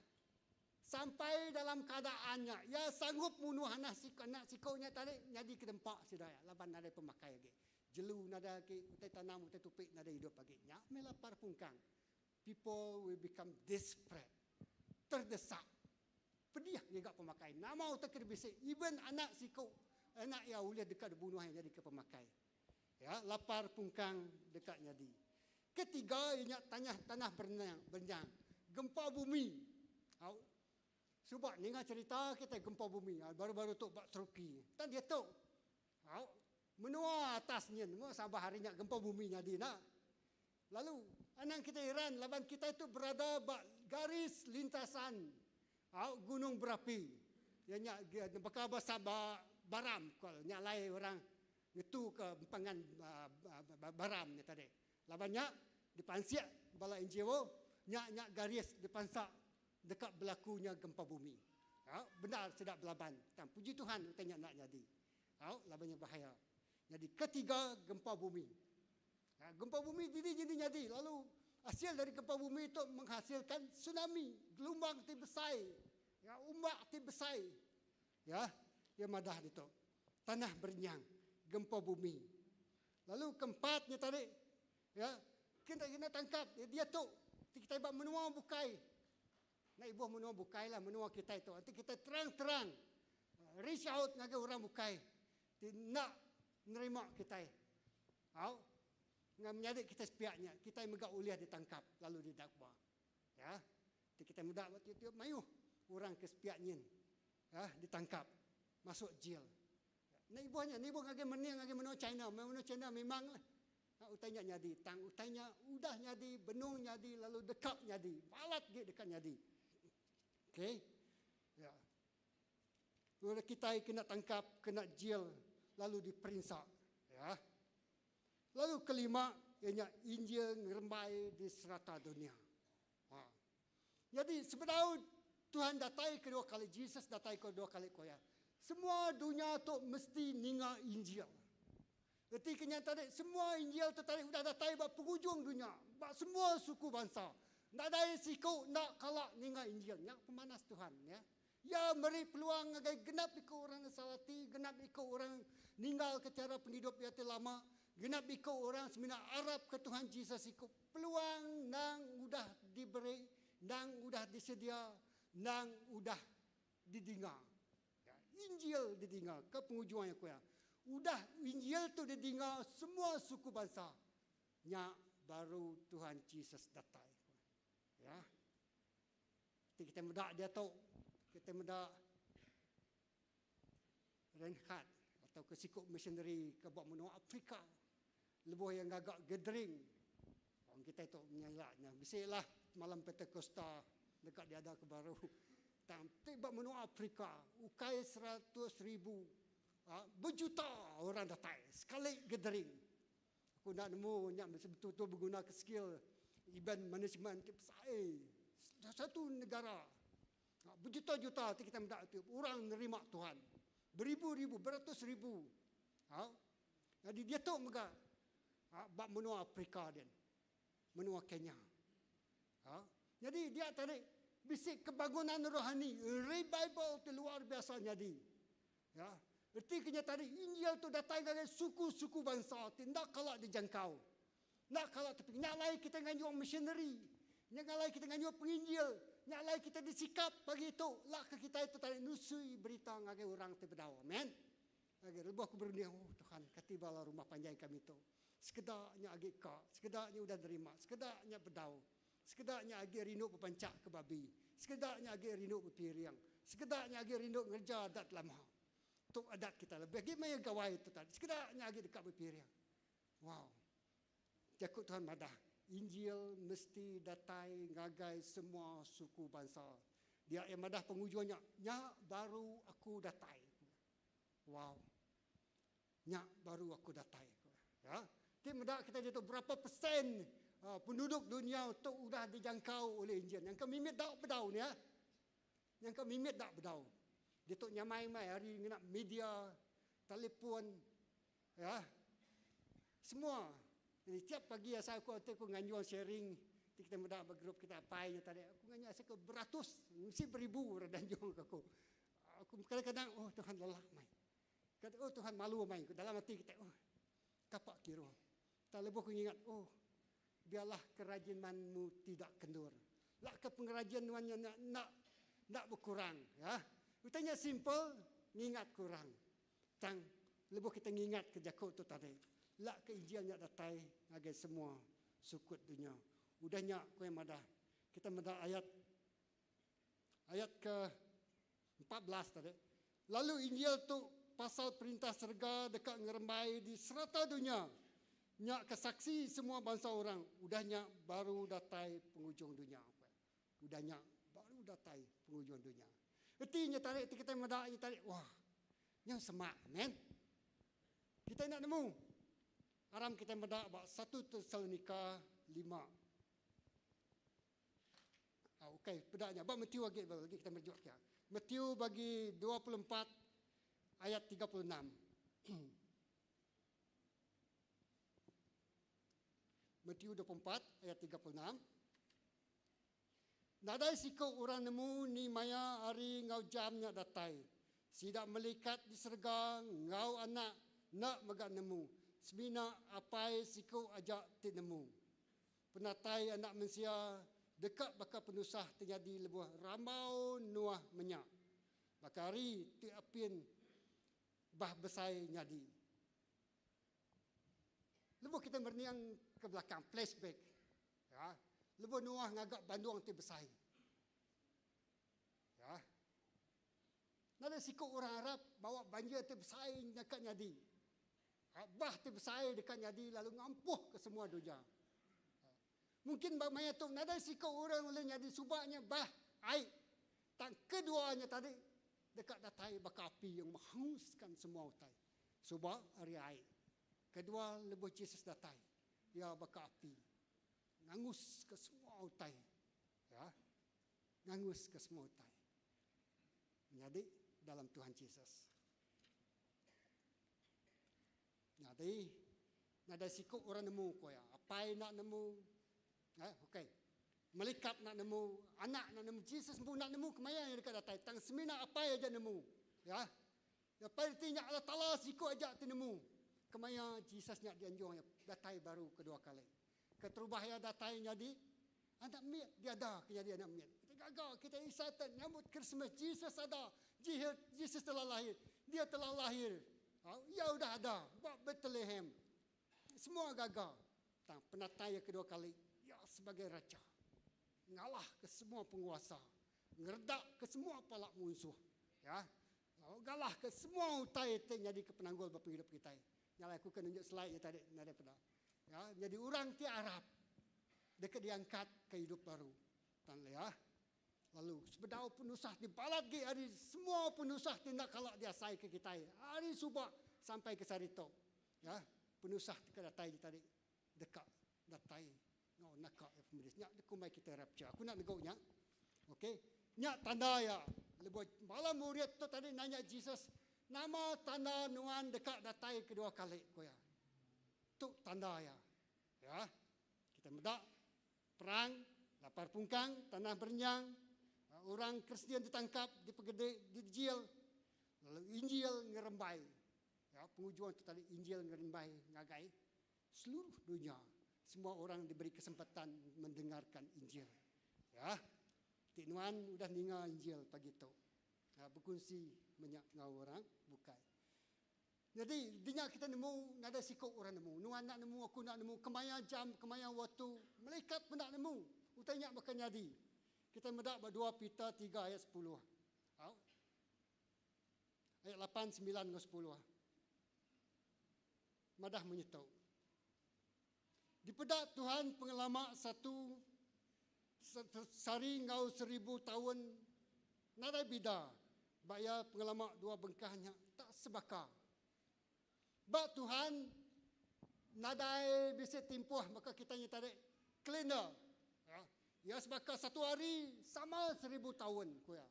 Sampai dalam keadaan nya, iya sanggup munuh anak siku, anak siku nya tadi nyadi ke dempa sida iya laban nadai pemakai agi. Jelu nadai agi, utai tanam, utai tupi nadai idup agi. Nya meh lapar pungkang. People will become desperate. Terdesak. Pedih ngiga pemakai. Nama utai ke dibisi, even anak siku, anak iya ulih deka dibunuh iya nyadika pemakai. Ya, lapar pungkang deka nyadi. Ketiga iya nya tanah tanah berenyang, berenyang. Gempa bumi. Au. Suba ninga cerita kitai gempa bumi baru-baru tu ba Turki. Tang diatu au menua atas nyin menua Sabah hari nya gempa bumi nyadi enda. Lalu, anang kitai iran laban kitai tu berada ba garis lintasan au gunung berapi. Iya nya baka ba Sabah Baram ko nya alai orang ngetu ke empangan Baram nya tadi. Laban nya dipansik bala NGO nya nya garis dipansa deka belaku nya gempa bumi. Au bendar sida belaban tang puji Tuhan utai nya enda nyadi. Au laban nya bahaya. Nyadi ketiga gempa bumi. Ha, gempa bumi didi jadi nyadi lalu hasil dari gempa bumi itu menghasilkan tsunami, gelombang ti besai, ya, umbak ti besai. Ya, ya madah ditu. Tanah berenyang, gempa bumi. Lalu keempatnya tadi, ya, kita kena tangkap ya, dia tu kita ba menua bukai. Nak ibuh menua bukai lah menua kita itu. Nanti kita terang-terang reach out ngagai orang bukai ti nak nerima kita. Au. Enggau menyadi kitai sepiak nya, kitai mega ulih ditangkap lalu didakwa. Ya. Ti kitai meda ba tiap-tiap mayuh orang ke sepiak nyin ya ditangkap masuk jil. Enda ibuh nya, enda ibuh ngagai mening ngagai menua China. Menua China memang lah utai nya nyadi. Tang utai nya udah nyadi, benung nyadi lalu deka nyadi. Balat agi deka nyadi. Okey. Ya. Lalu kitai kena tangkap, kena jil, lalu diperinsa. Ya. Lalu kelima, iya nya Injil ngerembai di serata dunia. Ha. Jadi sebedau Tuhan datai kedua kali, Jesus datai kedua kali ko iya. Semua dunia tu mesti ninga Injil. Reti ke nya tadi, semua Injil tu tadi udah datai ba pengujung dunya, ba semua suku bansa. Nadai siku enda kala ninga Injil. Nya pemanas Tuhan. Ya. Iya meri peluang ngagai genap iku orang nesal ati, genap iku orang ninggalka chara pengidup iya ti lama, genap iku orang semina arapka Tuhan Jesus iku. Peluang endang udah diberi, endang udah disedia, endang udah didinga. Injil didinga ke pengujung iya ku iya. Udah Injil tu didinga semua suku bansa, nya baru Tuhan Jesus datai. Ya. Ti kita meda diatu, kita meda Reinhard atau ke siku missionary ke ba menua Afrika lebuh iya ngaga gathering. Orang kita tu menyala nya bisi lah malam Pentekosta deka diada ke baru. Tang ti ba menua Afrika ukai 100,000 ha, berjuta orang datai sekali gathering. Aku enda nemu nya mesti betul-betul beguna ke skill event management ti besai. Satu negara ha, berjuta-juta ti kita meda tu orang nerima Tuhan. Beribu-ribu, beratus ribu. Au. Nyadi diatu mega ba menua Afrika din. Menua Kenya. Ha? Nyadi dia tadi bisi kebangunan rohani, revival ti luar biasa nyadi. Ya. Reti ke nya tadi Injil tu datai ngagai suku-suku bansa ti enda kala dijangkau. Enda kala tepi. Nya alai kita nganjung missionary. Nya alai kita nganjung penginjil. Nya alai kita disikap pagi tu lak ke kitai tu tadi nusui berita ngagai orang ti bedau. Amen. Agi lebuh aku berunding, oh Tuhan, kati bala rumah panjai kami tu. Sekeda nya agi ka, sekeda nya udah nerima, sekeda nya bedau. Sekeda nya agi rindu bepanchak ke babi, sekeda nya agi rindu bepiring, sekeda nya agi rindu ngereja adat lama. Tu adat kita lebih agi maya gawai tu tadi. Sekeda nya agi deka bepiring. Wow. Jaku Tuhan madah, Injil mesti datai ngagai semua suku bansa. Dia iya madah pengujung nya, nya baru aku datai. Wow. Nya baru aku datai. Ya. Ti meda kita ditu berapa persen uh, penduduk dunia tu udah dijangkau oleh Injil. Yang ke mimit dak bedau ni ya. Yang ke mimit dak bedau. Ditu nyamai mai hari ngena media, telefon, ya. Semua. Jadi tiap pagi asal aku aku nganjuang sharing ti kita meda ba grup kita apai nya tadi aku nganjung asal ke beratus mesti beribu orang danjung ke aku. Aku kadang-kadang oh Tuhan lelak mai. Kata oh Tuhan malu mai aku dalam ati kita oh kapak kira. Tak lebuh aku ngingat oh biarlah kerajinanmu tidak kendur. Lak ke pengerajin nuan nya nak nak nak berkurang ya. Utanya simple ngingat kurang. Tang lebuh kita ngingat ke jaku tu tadi. Lak ke Injil nya datai ngagai semua sukut dunya. Udah nya ku yang madah. Kita meda ayat Ayat ke 14 tadi. Lalu Injil tu pasal perintah serega deka ngerembai di serata dunya. Nya ke saksi semua bansa orang. Udah nya baru datai pengujung dunya. Udah nya baru datai pengujung dunya. Reti nya tadi ti kita meda nya tadi wah nya semak amen. Kita enda nemu. Aram kita meda ba 1 Tesalonika 5. Ha, okey, peda nya. Ba Matthew agi baru lagi kita merujuk kia. Matthew bagi 24 ayat 36. Matthew 24 ayat 36. Nadai siku orang nemu ni maya hari enggau jam nya datai. Sida melikat di serega enggau anak enda mega nemu. Semina Apai siku aja ti nemu. Penatai Anak Mensia deka baka penusah ti nyadi lebuh rambau Noah menya, baka hari ti apin bah besai nyadi. Lebuh kitai merening ke belakang, flashback, ya, lebuh Noah ngaga bandung ti besai. Ya. Nadai siku orang Arab bawa banjir ti besai deka nyadi. Bah ti besai deka nyadi lalu ngampuhka semua dunya. Mungkin ba maya tu nadai siku orang ulih nyadi suba nya bah ai. Tang kedua nya tadi deka datai baka api yang menghanguskan semua utai. Suba ari ai. Kedua lebuh Jesus datai, iya baka api nganguska semua utai. Ya. Nganguska semua utai. Menyadi dalam Tuhan Jesus. Nyadi nadai siku orang nemu ku iya. Apai enda nemu. Eh, okey. Melikat enda nemu, anak enda nemu, Jesus empu enda nemu kemaya iya deka datai. Tang semina apai aja nemu. Ya. Apai reti nya Allah Taala siku aja ti nemu kemaya Jesus nya dianjung iya datai baru kedua kali. Keterubah iya datai nyadi anak mit, diada ke nyadi anak mit. Kita gaga, kita excited nyambut Christmas. Jesus ada. Jesus telah lahir. Dia telah lahir. Ha, ia udah ada ba Bethlehem. Semua gaga. Tang penatai iya kedua kali, iya sebagai raja. Ngalah ke semua penguasa. Ngeredak ke semua pala munsuh. Ya. Galah ke semua utai ti nyadi ke penanggul ba pengidup kitai. Nya alai aku ke nunjuk slide nya tadi nadai peda. Ya, nyadi orang ti arap deka diangkat ke idup baru. Tan ya. Lalu sebedau penusah ti balat gi ari semua penusah ti enda kala diasai ke kitai ari suba sampai ke sehari tu. Ya, penusah ti ke datai tadi deka datai enggau naka iya pemedis. Nya dikumbai kitai rapture. Aku enda negu nya. Okey. Nya tanda iya. Lebuh bala murid tu tadi nanya Jesus, Nama tanda nuan deka datai kedua kali ku iya. Tu tanda iya. Ya. Kita meda perang, lapar pungkang, tanah berenyang, orang Kristian ditangkap, dipegedi, dijil, lalu Injil ngerembai. Ya, pengujung tu tadi Injil ngerembai ngagai seluruh dunya. Semua orang diberi kesempatan mendengarkan Injil. Ya. Ti nuan udah ninga Injil pagi tu. Bekunsi menya enggau orang bukai. Nyadi dinya kita nemu nadai siku orang nemu. Nuan enda nemu, aku enda nemu kemaya jam, kemaya waktu. Malaikat pun enda nemu utai nya baka nyadi. Kita meda ba 2 Peter 3 ayat 10. Au. Ayat 8, 9 enggau 10. Madah munyi tu. Dipeda Tuhan pengelama satu sehari enggau seribu taun nadai bida ba iya pengelama dua bengkah nya tak sebaka. Ba Tuhan nadai bisi timpuh baka kita nya tadi kalender. Iya sebaka satu hari sama seribu taun ku iya.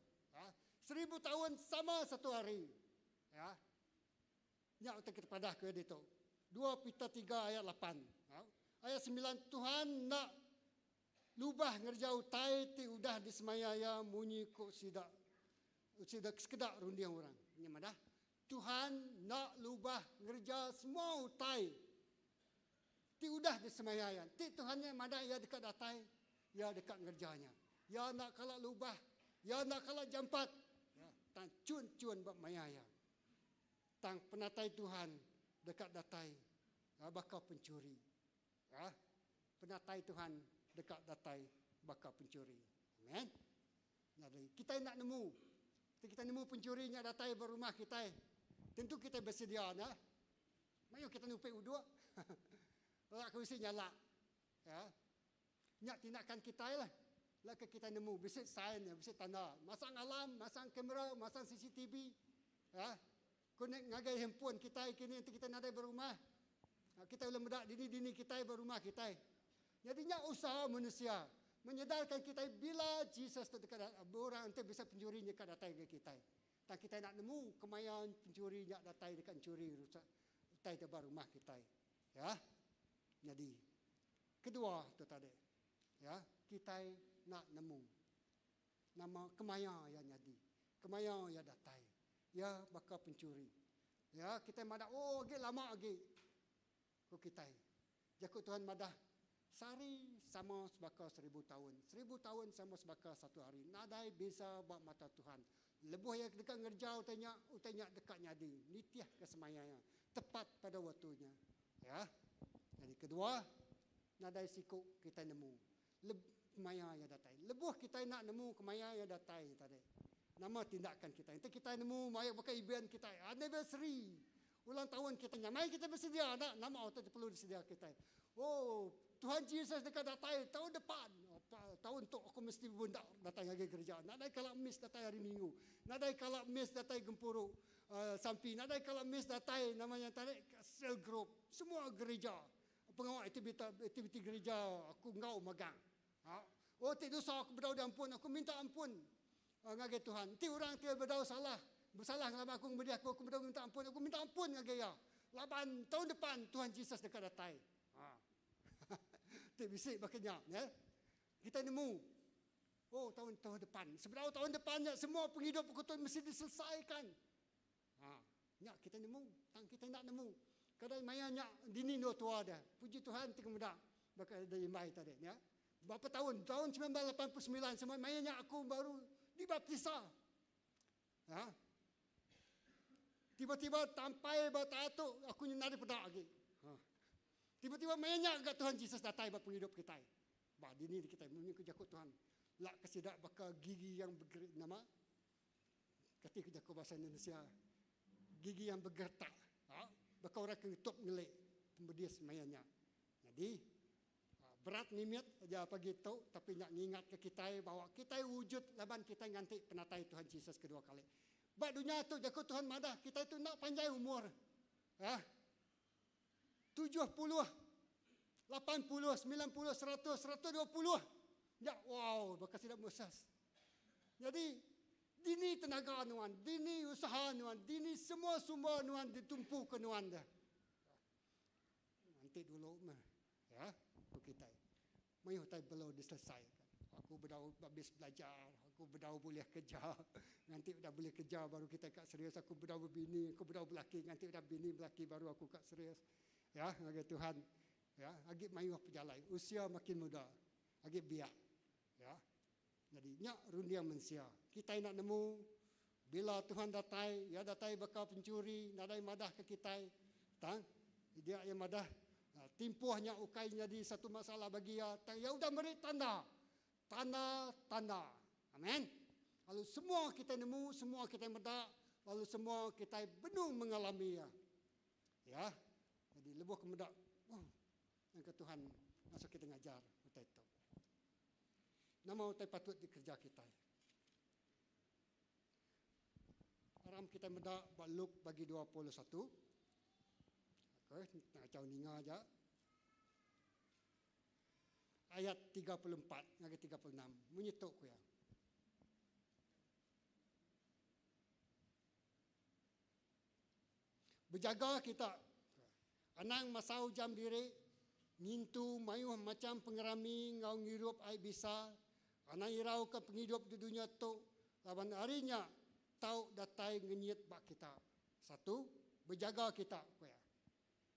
Seribu taun sama satu hari. Ya. Nya utai ke dipadah ke ditu. 2 Peter 3 ayat 8. Ayat 9 Tuhan enda lubah ngereja utai ti udah disemaya iya munyi ku sida sida sekeda runding orang. Nya madah Tuhan enda lubah ngereja semua utai ti udah disemaya iya. Ti Tuhan nya madah iya deka datai, iya deka ngereja nya. Iya enda kala lubah, iya enda kala jampat. Ya, tang chun-chun ba maya iya. Tang penatai Tuhan deka datai baka penchuri. Penatai Tuhan deka datai baka penchuri. Amen. Nyadi kitai enda nemu. Enti kitai nemu penchuri nya datai ba rumah kitai, tentu kitai besedia nya. Mayuh kitai nupi uduk. Ora ke bisi nyala. Ya. Nya tindakan kitai lah. Lah ke kitai nemu bisi sign nya, bisi tanda. Masang alarm, masang kamera, masang CCTV. Ya. Connect ngagai handphone kitai kini enti kitai nadai ba rumah. Ha, kitai ulih meda dini-dini kitai ba rumah kitai. Jadi nya usaha manusia menyedarkan kitai bila Jesus tu deka orang enti bisa pencuri nya deka datai ngagai kitai. Tang kitai enda nemu kemaya pencuri nya datai deka encuri rusak utai ti ba rumah kitai. Ya. Nyadi kedua tu tadi ya kitai enda nemu nama kemaya iya nyadi, kemaya iya datai. Iya baka pencuri. Ya kitai madah oh agi lama agi ku kitai. Jaku Tuhan madah sehari sama sebaka seribu taun, seribu taun sama sebaka satu hari. Nadai beza ba mata Tuhan. Lebuh iya deka ngereja utai nya, utai nya deka nyadi nitihka semaya iya tepat pada waktu nya. Ya. Jadi kedua, nadai siku kitai nemu leb kemaya iya datai. Lebuh kitai enda nemu kemaya iya datai tadi, nama tindakan kitai? Enti kitai nemu maya baka event kitai, anniversary, ulang taun kitai nyamai kitai besedia enda nama utai ti perlu disedia kitai. Oh, Tuhan Jesus deka datai taun depan. Taun tu aku mesti bebendar datai ngagai gereja. Nadai kala miss datai hari minggu. Nadai kala miss datai gempuru. Sampi nadai kala miss datai nama nya tadi cell group semua gereja pengawa aktiviti aktiviti gereja aku enggau magang. Ha oh ti dosa aku bedau diampun aku minta ampun ngagai Tuhan. Enti orang ti bedau salah besalah ngelaban aku ngemedih aku aku bedau minta ampun aku minta ampun ngagai iya laban taun depan Tuhan Jesus deka datai. Ha ti bisi baka nya neh. Kitai nemu Oh taun tahun depan. Sebedau tahun depan nya semua pengidup aku tu mesti diselesaikan. Ha, nya kita nemu, tang kita enda nemu. Kadai maya nya dini endur tua deh. Puji Tuhan ti meda baka da imbai tadi nya. Berapa tahun? Tahun 1989 semua maya nya aku baru dibaptisa. Ha? Tiba-tiba tampai ba taat tu aku nya nadai peda agi. Ha. Tiba-tiba maya nya ga Tuhan Jesus datai ba pengidup kitai. Ba dini kitai munyi ku jaku Tuhan. Lak ke sida baka gigi yang bergerik nama kati ku jaku bahasa Indonesia gigi yang bergertak. Ha? Baka orang ke ngetup ngelik pemedis maya nya. Jadi berat mimit aja pagi tu tapi nya ngingatka kitai bawa kitai wujud laban kitai nganti penatai Tuhan Jesus kedua kali. Ba dunya tu jaku Tuhan madah kitai tu enda panjai umur. Ha? 70, 80, 90, 100, 120. Nya wow baka sida Moses. Jadi. Dini tenaga nuan, dini usaha nuan, dini semua sumber nuan ditumpuka nuan deh. Nganti dulu meh ya ku kitai. Mayuh utai belo diselesaika. Aku bedau abis belajar, aku bedau bulih kereja. Nganti udah bulih kereja baru kitai ka serius. Aku bedau bebini, aku bedau belaki. Nganti udah bini belaki baru aku ka serius. Ya ngagai Tuhan. Ya agi mayuh pejalai. Usia makin muda, agi biak. Ya. Nyadi nya runding mensia. Kitai enda nemu bila Tuhan datai, iya datai baka penchuri nadai madahka kitai. Tang dia iya madah timpuh nya ukai nyadi satu masalah bagi iya, tang iya udah meri tanda. Tanda tanda. Amen. Lalu semua kitai nemu, semua kitai meda, lalu semua kitai benung mengalami iya. Ya. Jadi lebuh ke meda, oh, Engka Tuhan ngasuh kitai ngajar utai tu. Nama utai patut dikereja kitai? Aram kitai meda ba Luke bagi 21. Okey, nak kacau ninga aja. Ayat 34 ngagai 36. Munyi tu ku iya. Bejaga kita. Anang masau jam diri ngintu mayuh macham pengerami enggau ngirup ai bisa. Anang irauka pengidup di dunya tu laban ari nya tau datai ngenyit ba kita. Satu, bejaga kita, ku iya.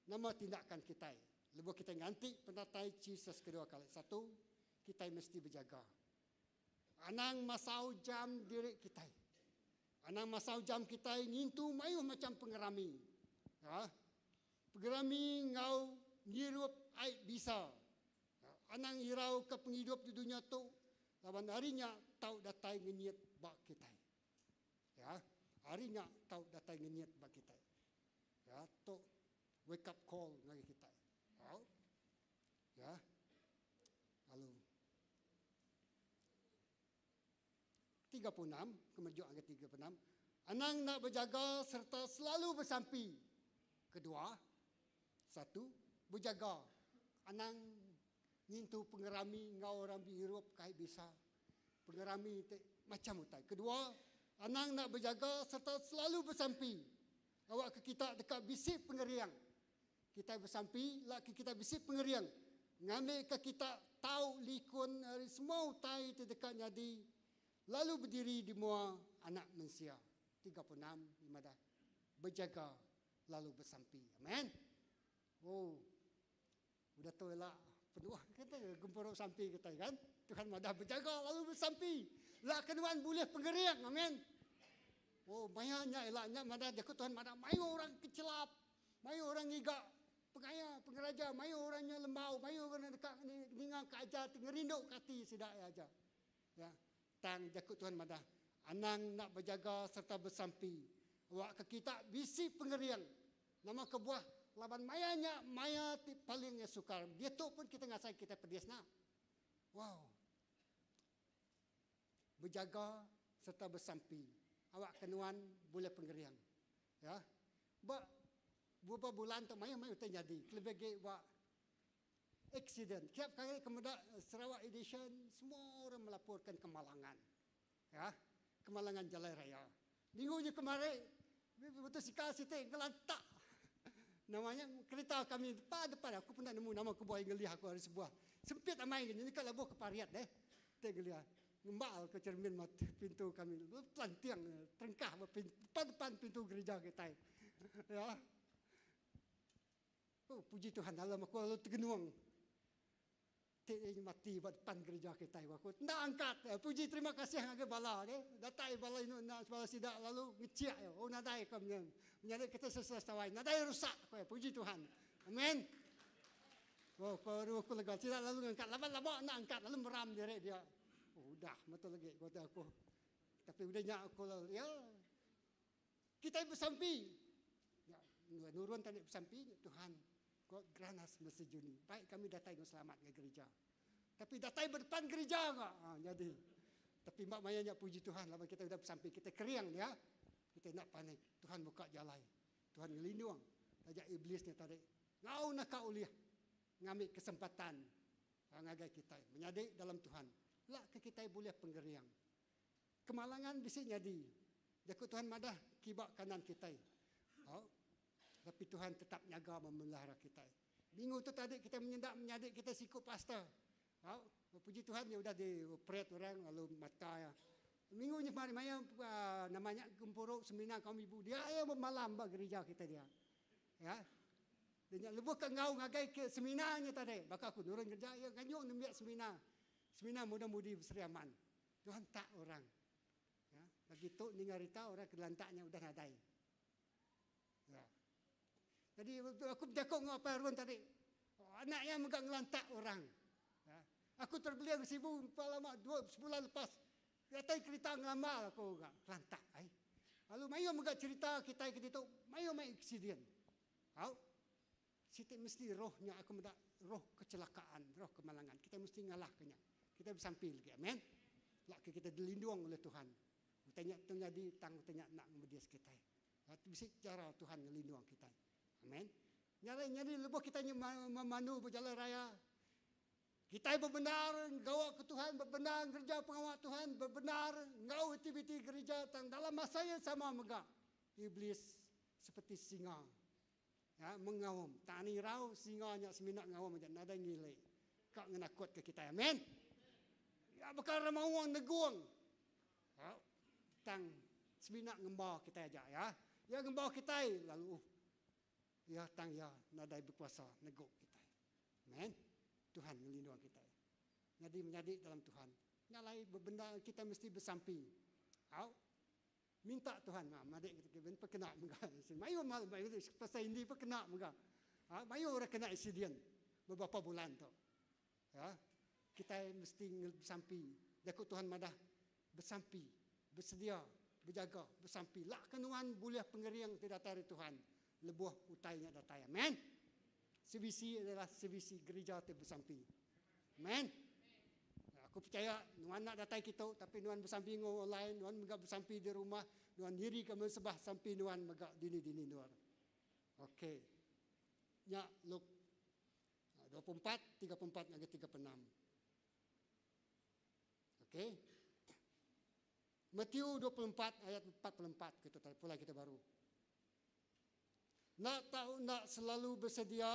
Nama tindakan kitai lebuh kitai nganti penatai Jesus kedua kali? Satu, kitai mesti bejaga. Anang masau jam diri kitai. Anang masau jam kitai ngintu mayuh macham pengerami. Ha? Pengerami enggau ngirup ai bisa. Ha? Anang irau ke pengidup di dunya tu laban ari nya tau datai ngenyit ba kitai. Ya, ari nya tau datai ngenyit ba kitai. Ya, tu wake up call ngagai kitai. Ha? Ya. Lalu 36, kemejuk angka 36. Anang nak berjaga serta selalu bersampi. Kedua, satu, berjaga. Anang ngintu pengerami enggau orang bihirup kai bisa. Pengerami te macam utai. Kedua, anang nak berjaga serta selalu bersampi. Awak ke kita deka bisi pengeriang. Kitai besampi laki kitai bisi pengering ngambika kita tau likun ari semua utai ti deka nyadi lalu bediri di mua Anak Mensia. 36 iya madah, Bejaga lalu besampi. Amen. Oh. Udah tu ila penuh kita gempuru sampi kitai kan. Tuhan madah bejaga lalu besampi. Lak ke nuan bulih pengering. Amen. Oh, maya nya ila nya madah jaku Tuhan madah mayuh orang kecelap. Mayuh orang ngiga pengaya, pengeraja, mayuh orang nya lembau, mayuh orang deka ninga ke ajar ti ngerinduka ati sida iya aja. Ya. Tang jaku Tuhan madah, anang enda bejaga sereta besampi awakka kita bisi pengering. Nama kebuah? Laban maya nya maya ti paling iya sukar. Diatu pun kita ngasai kitai pedis nya. Wow. Bejaga sereta besampi awakka nuan bulih pengering. Ya. Ba beberapa bulan tu mayuh mayuh utai nyadi kelebih agi ba accident. Tiap kali ke meda Sarawak Edition semua orang melaporkan kemalangan. Ya. Kemalangan jalai raya. Minggu nya kemari motosikal siti ngelantak nama nya kereta kami depan depan aku pun enda nemu nama kebuah iya ngelih aku ari sebuah sempit amai ke nyadi ka lebuh ke pariat deh ti ngelih. Ngembal ke cermin pintu kami pelanting terengkah ba depan depan pintu gereja kitai. Ya. Oh, puji Tuhan dalam aku lalu tegenung. Ti mati ba depan gereja kitai aku. Enda angkat. Ya, puji terima kasih ngagai bala ke. Datai bala inu enda bala sida lalu ngecik ya. Oh nadai ka menyan. Menyadi kita sesuai tawai. Nadai rusak ko ya. Puji Tuhan. Amen. Oh, baru aku lega. Sida lalu ngangkat. Laban lama enda angkat lalu meram diri dia. Oh, udah betul lagi kata aku. Tapi udah nya aku lalu ya. Kita bersampi. Ya, nurun tadi bersampi Tuhan. God grant us mercy journey. Baik kami datai dengan selamat ke gereja. Tapi datai berdepan gereja enggak. Ha, jadi. Tapi mak maya nya puji Tuhan laban kita udah bersampi kita kering ya. Kita nak panik. Tuhan buka jalan. Tuhan ngelindung taja iblis nya tadi ngau naka ulih ngambi kesempatan ngagai kitai menyadi dalam Tuhan lak ke kitai bulih pengering. Kemalangan bisi nyadi. Jaku Tuhan madah kiba kanan kitai. Au. Tapi Tuhan tetap nyaga memelihara kitai. Minggu tu tadi kitai menyenda menyadi kitai siku pastor. Au. Puji Tuhan iya udah di operate orang lalu mata iya. Minggu nya mari maya uh, nama nya gempuru seminar kaum ibu dia iya bemalam ba gereja kitai dia. Ya. Dia nya lebuh ke enggau ngagai ke seminar nya tadi baka aku nurun kerja iya nganyung nembiak seminar. Seminar muda-mudi Sri Aman. Tuhan tak orang. Ya, lagi tu ninga rita orang ke lantak nya udah nadai. Ya. Jadi aku bejaku enggau Apai Arun tadi. Oh, anak iya mega ngelantak orang. Ya. Aku terbeli ke Sibu empat lama dua sebulan lepas. Datai kerita ngelamba aku ga kelantak ai. Lalu mayuh mega cerita kitai ke ditu mayuh mai accident. Au. Siti mesti roh nya aku meda roh kecelakaan, roh kemalangan. Kita mesti ngalahka nya. Kita besampi lagi. Amen. Lak ke kita dilindung oleh Tuhan. Utai nya tu nyadi tang utai nya nak ngemedis kitai. Bisi cara Tuhan ngelindung kitai. Amen. Nya alai nyadi lebuh kitai memandu bejalai raya, kitai bebendar gawa ke Tuhan, bebendar ngereja pengawa Tuhan, bebendar enggau aktiviti gereja tang dalam masa iya sama mega iblis seperti singa Ya, mengaum. Tak ani irau, singa nya semina ngaum aja, nadai ngili. Ka ngenakutka kitai. Amen. Ya, baka remaung negung. Ya, tang semina ngemba kitai aja ya. Ya ngemba kitai lalu uh, ya tang ya nadai berkuasa neguk kitai. Amen. Tuhan ngelindung kitai. Nyadi menyadi dalam Tuhan. Nya alai bebendar kita mesti besampi. Au. Minta Tuhan ma madik kita Kevin pun kena mega. Mayuh mal pasal Indi pun kena mega. Ha, mayuh orang kena accident beberapa bulan tu. Ya. Kita mesti besampi. Jaku Tuhan madah besampi, bersedia, berjaga, besampi. Lak ke nuan bulih pengering ti datai ari Tuhan lebuh utai nya datai. Amen. CBC adalah CBC gereja ti besampi. Amen. Aku percaya nuan nak datai kitu tapi nuan besampi enggau online, nuan mega besampi di rumah, nuan diri ke mensebah sampi nuan mega dini-dini endur. Okey. Nya Luke 24, 34 ngagai 36. Okey. Matthew 24 ayat 44 kita tadi pulai kita baru. Enda tau enda selalu besedia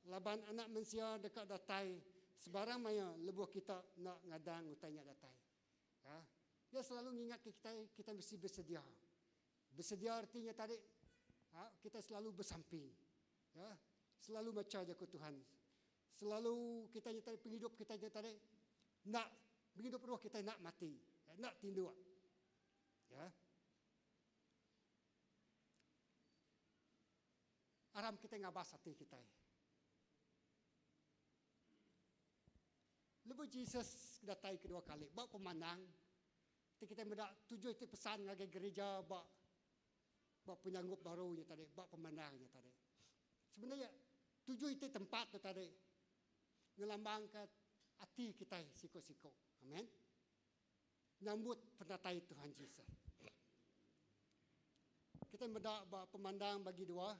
laban Anak Mensia deka datai sebarang maya lebuh kita enda ngadang utai nya datai. Ya. Iya selalu ngingatka kitai, kitai mesti besedia. Besedia reti nya tadi, ha, kitai selalu besampi. Ya. Selalu macha jaku Tuhan. Selalu kitai nya tadi pengidup kitai nya tadi enda pengidup roh kitai enda mati, enda tinduk. Ya. Aram kitai ngabas ati kitai. Lebuh Jesus datai kedua kali ba pemandang, ti kitai meda tujuh iti pesan ngagai gereja ba ba penyanggup baru nya tadi, ba pemandang nya tadi. Sebenarnya tujuh iti tempat tu tadi ngelambangka ati kitai siku-siku. Amen. Nyambut penatai Tuhan Jesus. Kita meda ba pemandang bagi dua.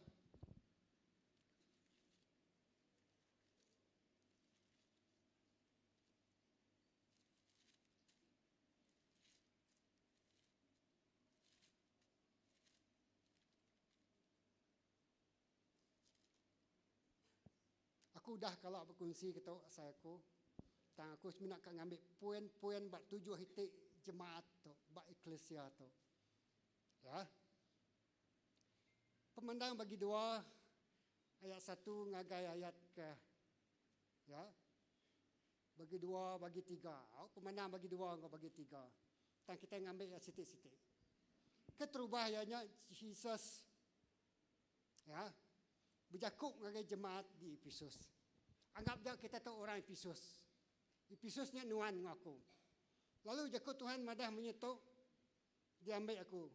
Aku udah kala bekunsi ke tu asai aku. Tang aku semina ka ngambi poin-poin ba tujuh iti jemaat tu, ba eklesia tu. Ya. Pemandang bagi dua ayat satu ngagai ayat ke ya. Bagi dua, bagi tiga. Au, pemandang bagi dua enggau bagi tiga. Tang kitai ngambi iya siti-siti. Keterubah iya nya Jesus Ya. Bejaku ngagai jemaat di Epesus. Anggap ja kita tu orang Epesus. Epesus nya nuan enggau aku. Lalu jaku Tuhan madah munyi tu diambi aku.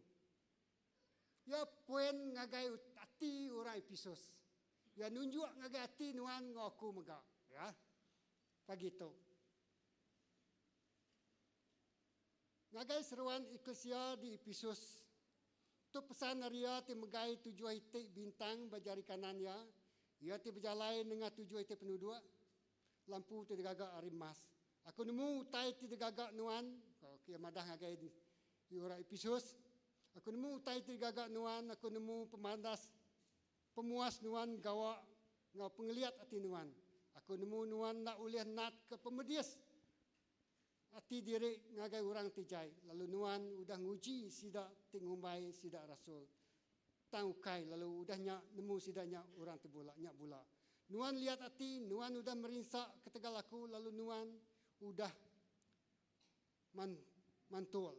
Iya poin ngagai ati orang Epesus. Iya nunjuk ngagai ati nuan enggau aku mega. Ya. Pagi tu. Ngagai seruan eklisia di Epesus. Tu pesan ari iya ti megai tujuh iti bintang ba jari kanan iya, iya ti bejalai nengah tujuh iti penuduk lampu ti digaga ari emas. Aku nemu utai ti digaga nuan, ku iya madah ngagai. Orang Episus, aku nemu utai ti digaga nuan, aku nemu pemadas pemuas nuan gawa enggau pengeliat ati nuan. Aku nemu nuan enda ulih natka pemedis ati diri ngagai orang ti jai, lalu nuan udah nguji sida ti ngumbai sida rasul, tang ukai, lalu udah nya nemu sida nya orang ti bula nya bula. Nuan liat ati, nuan udah merinsa ketegal aku, lalu nuan udah man mantul.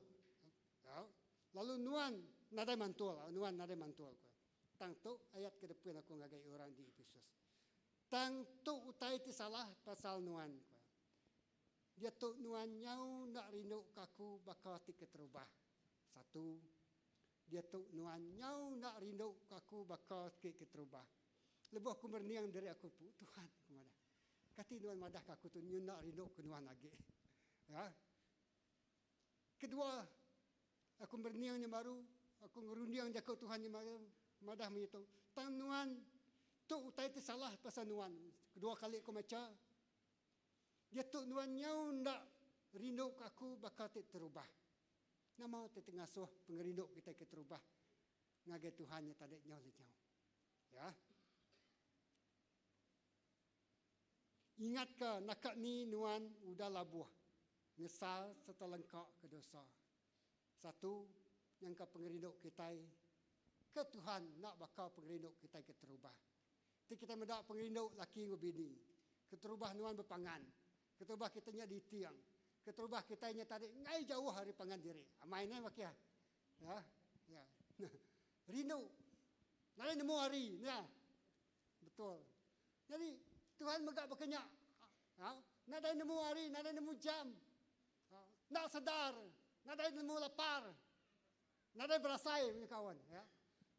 Lalu nuan nadai mantul, nuan nadai mantul. Tang tu ayat ke depuin aku ngagai orang di Epesus. Tang tu utai ti salah pasal nuan. Diatu nuan nyau enda rindu ke aku baka ti keterubah. Satu, diatu nuan nyau enda rindu ke aku baka ti keterubah. Lebuh aku merening diri aku empu, Tuhan, ku madah, kati nuan madah ke aku tu nyu enda rindu ke nuan agi. Ya. Kedua, aku merening nya baru, aku ngerunding jaku Tuhan nya baru, madah munyi tu, tang nuan tu utai ti salah pasal nuan. Kedua kali aku macha, Diatu nuan nyau enda rindu ke aku baka ti terubah. Nama ti tengasuh pengerindu kitai ke terubah ngagai Tuhan nya tadi nyau lenyau. Ya. Ingatka naka ni nuan udah labuh ngesal sereta lengka ke dosa. Satu, nyangka pengerindu kitai ke Tuhan enda baka pengerindu kitai ke terubah. Ti kitai meda pengerindu laki enggau bini, keterubah nuan bepangan, keterubah kita nya diiting, keterubah kitai nya tadi enggai jauh ari pangan diri. Amai neh bakih. Ya. Ya. Rindu. Nadai nemu hari nya. Betul. Jadi Tuhan mega baka nya. Ha? Nadai nemu hari, nadai nemu jam. Enda sedar, nadai nemu lapar. Nadai berasai punya kawan. Ya.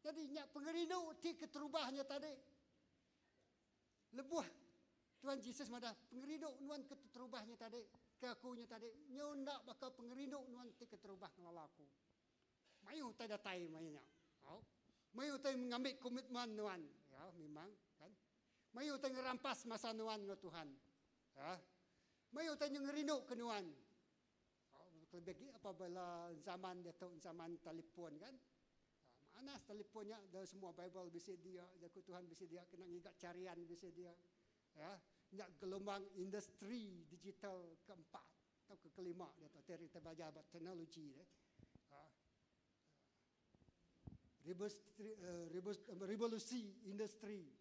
Jadi nya pengerindu ti keterubah nya tadi. Lebuh Tuhan Jesus madah pengerindu nuan ke terubah nya tadi ke aku nya tadi nyu enda baka pengerindu nuan ti keterubah ngelala aku. Mayuh utai datai maya nya. Au. Mayuh utai ngambi komitmen nuan. Ya, memang kan. Mayuh utai ngerampas masa nuan enggau Tuhan. Ya. Mayuh utai ngerindu ke nuan. Kelebih agi apabila zaman diatu zaman telefon kan. Manas telefon nya da semua Bible bisi dia, jaku Tuhan bisi dia kena ngiga carian bisi dia. Ya, nya gelombang industri digital keempat tauka kelima diatu ti kita belajar ba teknologi deh. Revolusi industri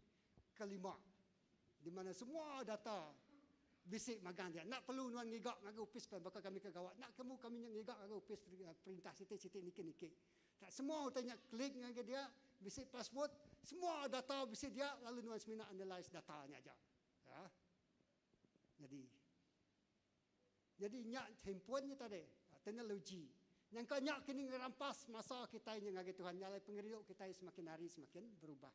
kelima di mana semua data bisi magang dia. Enda perlu nuan ngiga ngagai opis pen baka kami ke gawa. Enda kemu kami nya ngiga ngagai opis perintah siti-siti niki-niki. Tak semua utai nya klik ngagai dia, bisi password, semua data bisi dia lalu nuan semina analyse data nya aja. Ya. Jadi Nyadi nya handphone nya tadi, teknologi. Nyangka nya kini ngerampas masa kitai nya ngagai Tuhan nya alai pengerindu kitai semakin hari semakin berubah.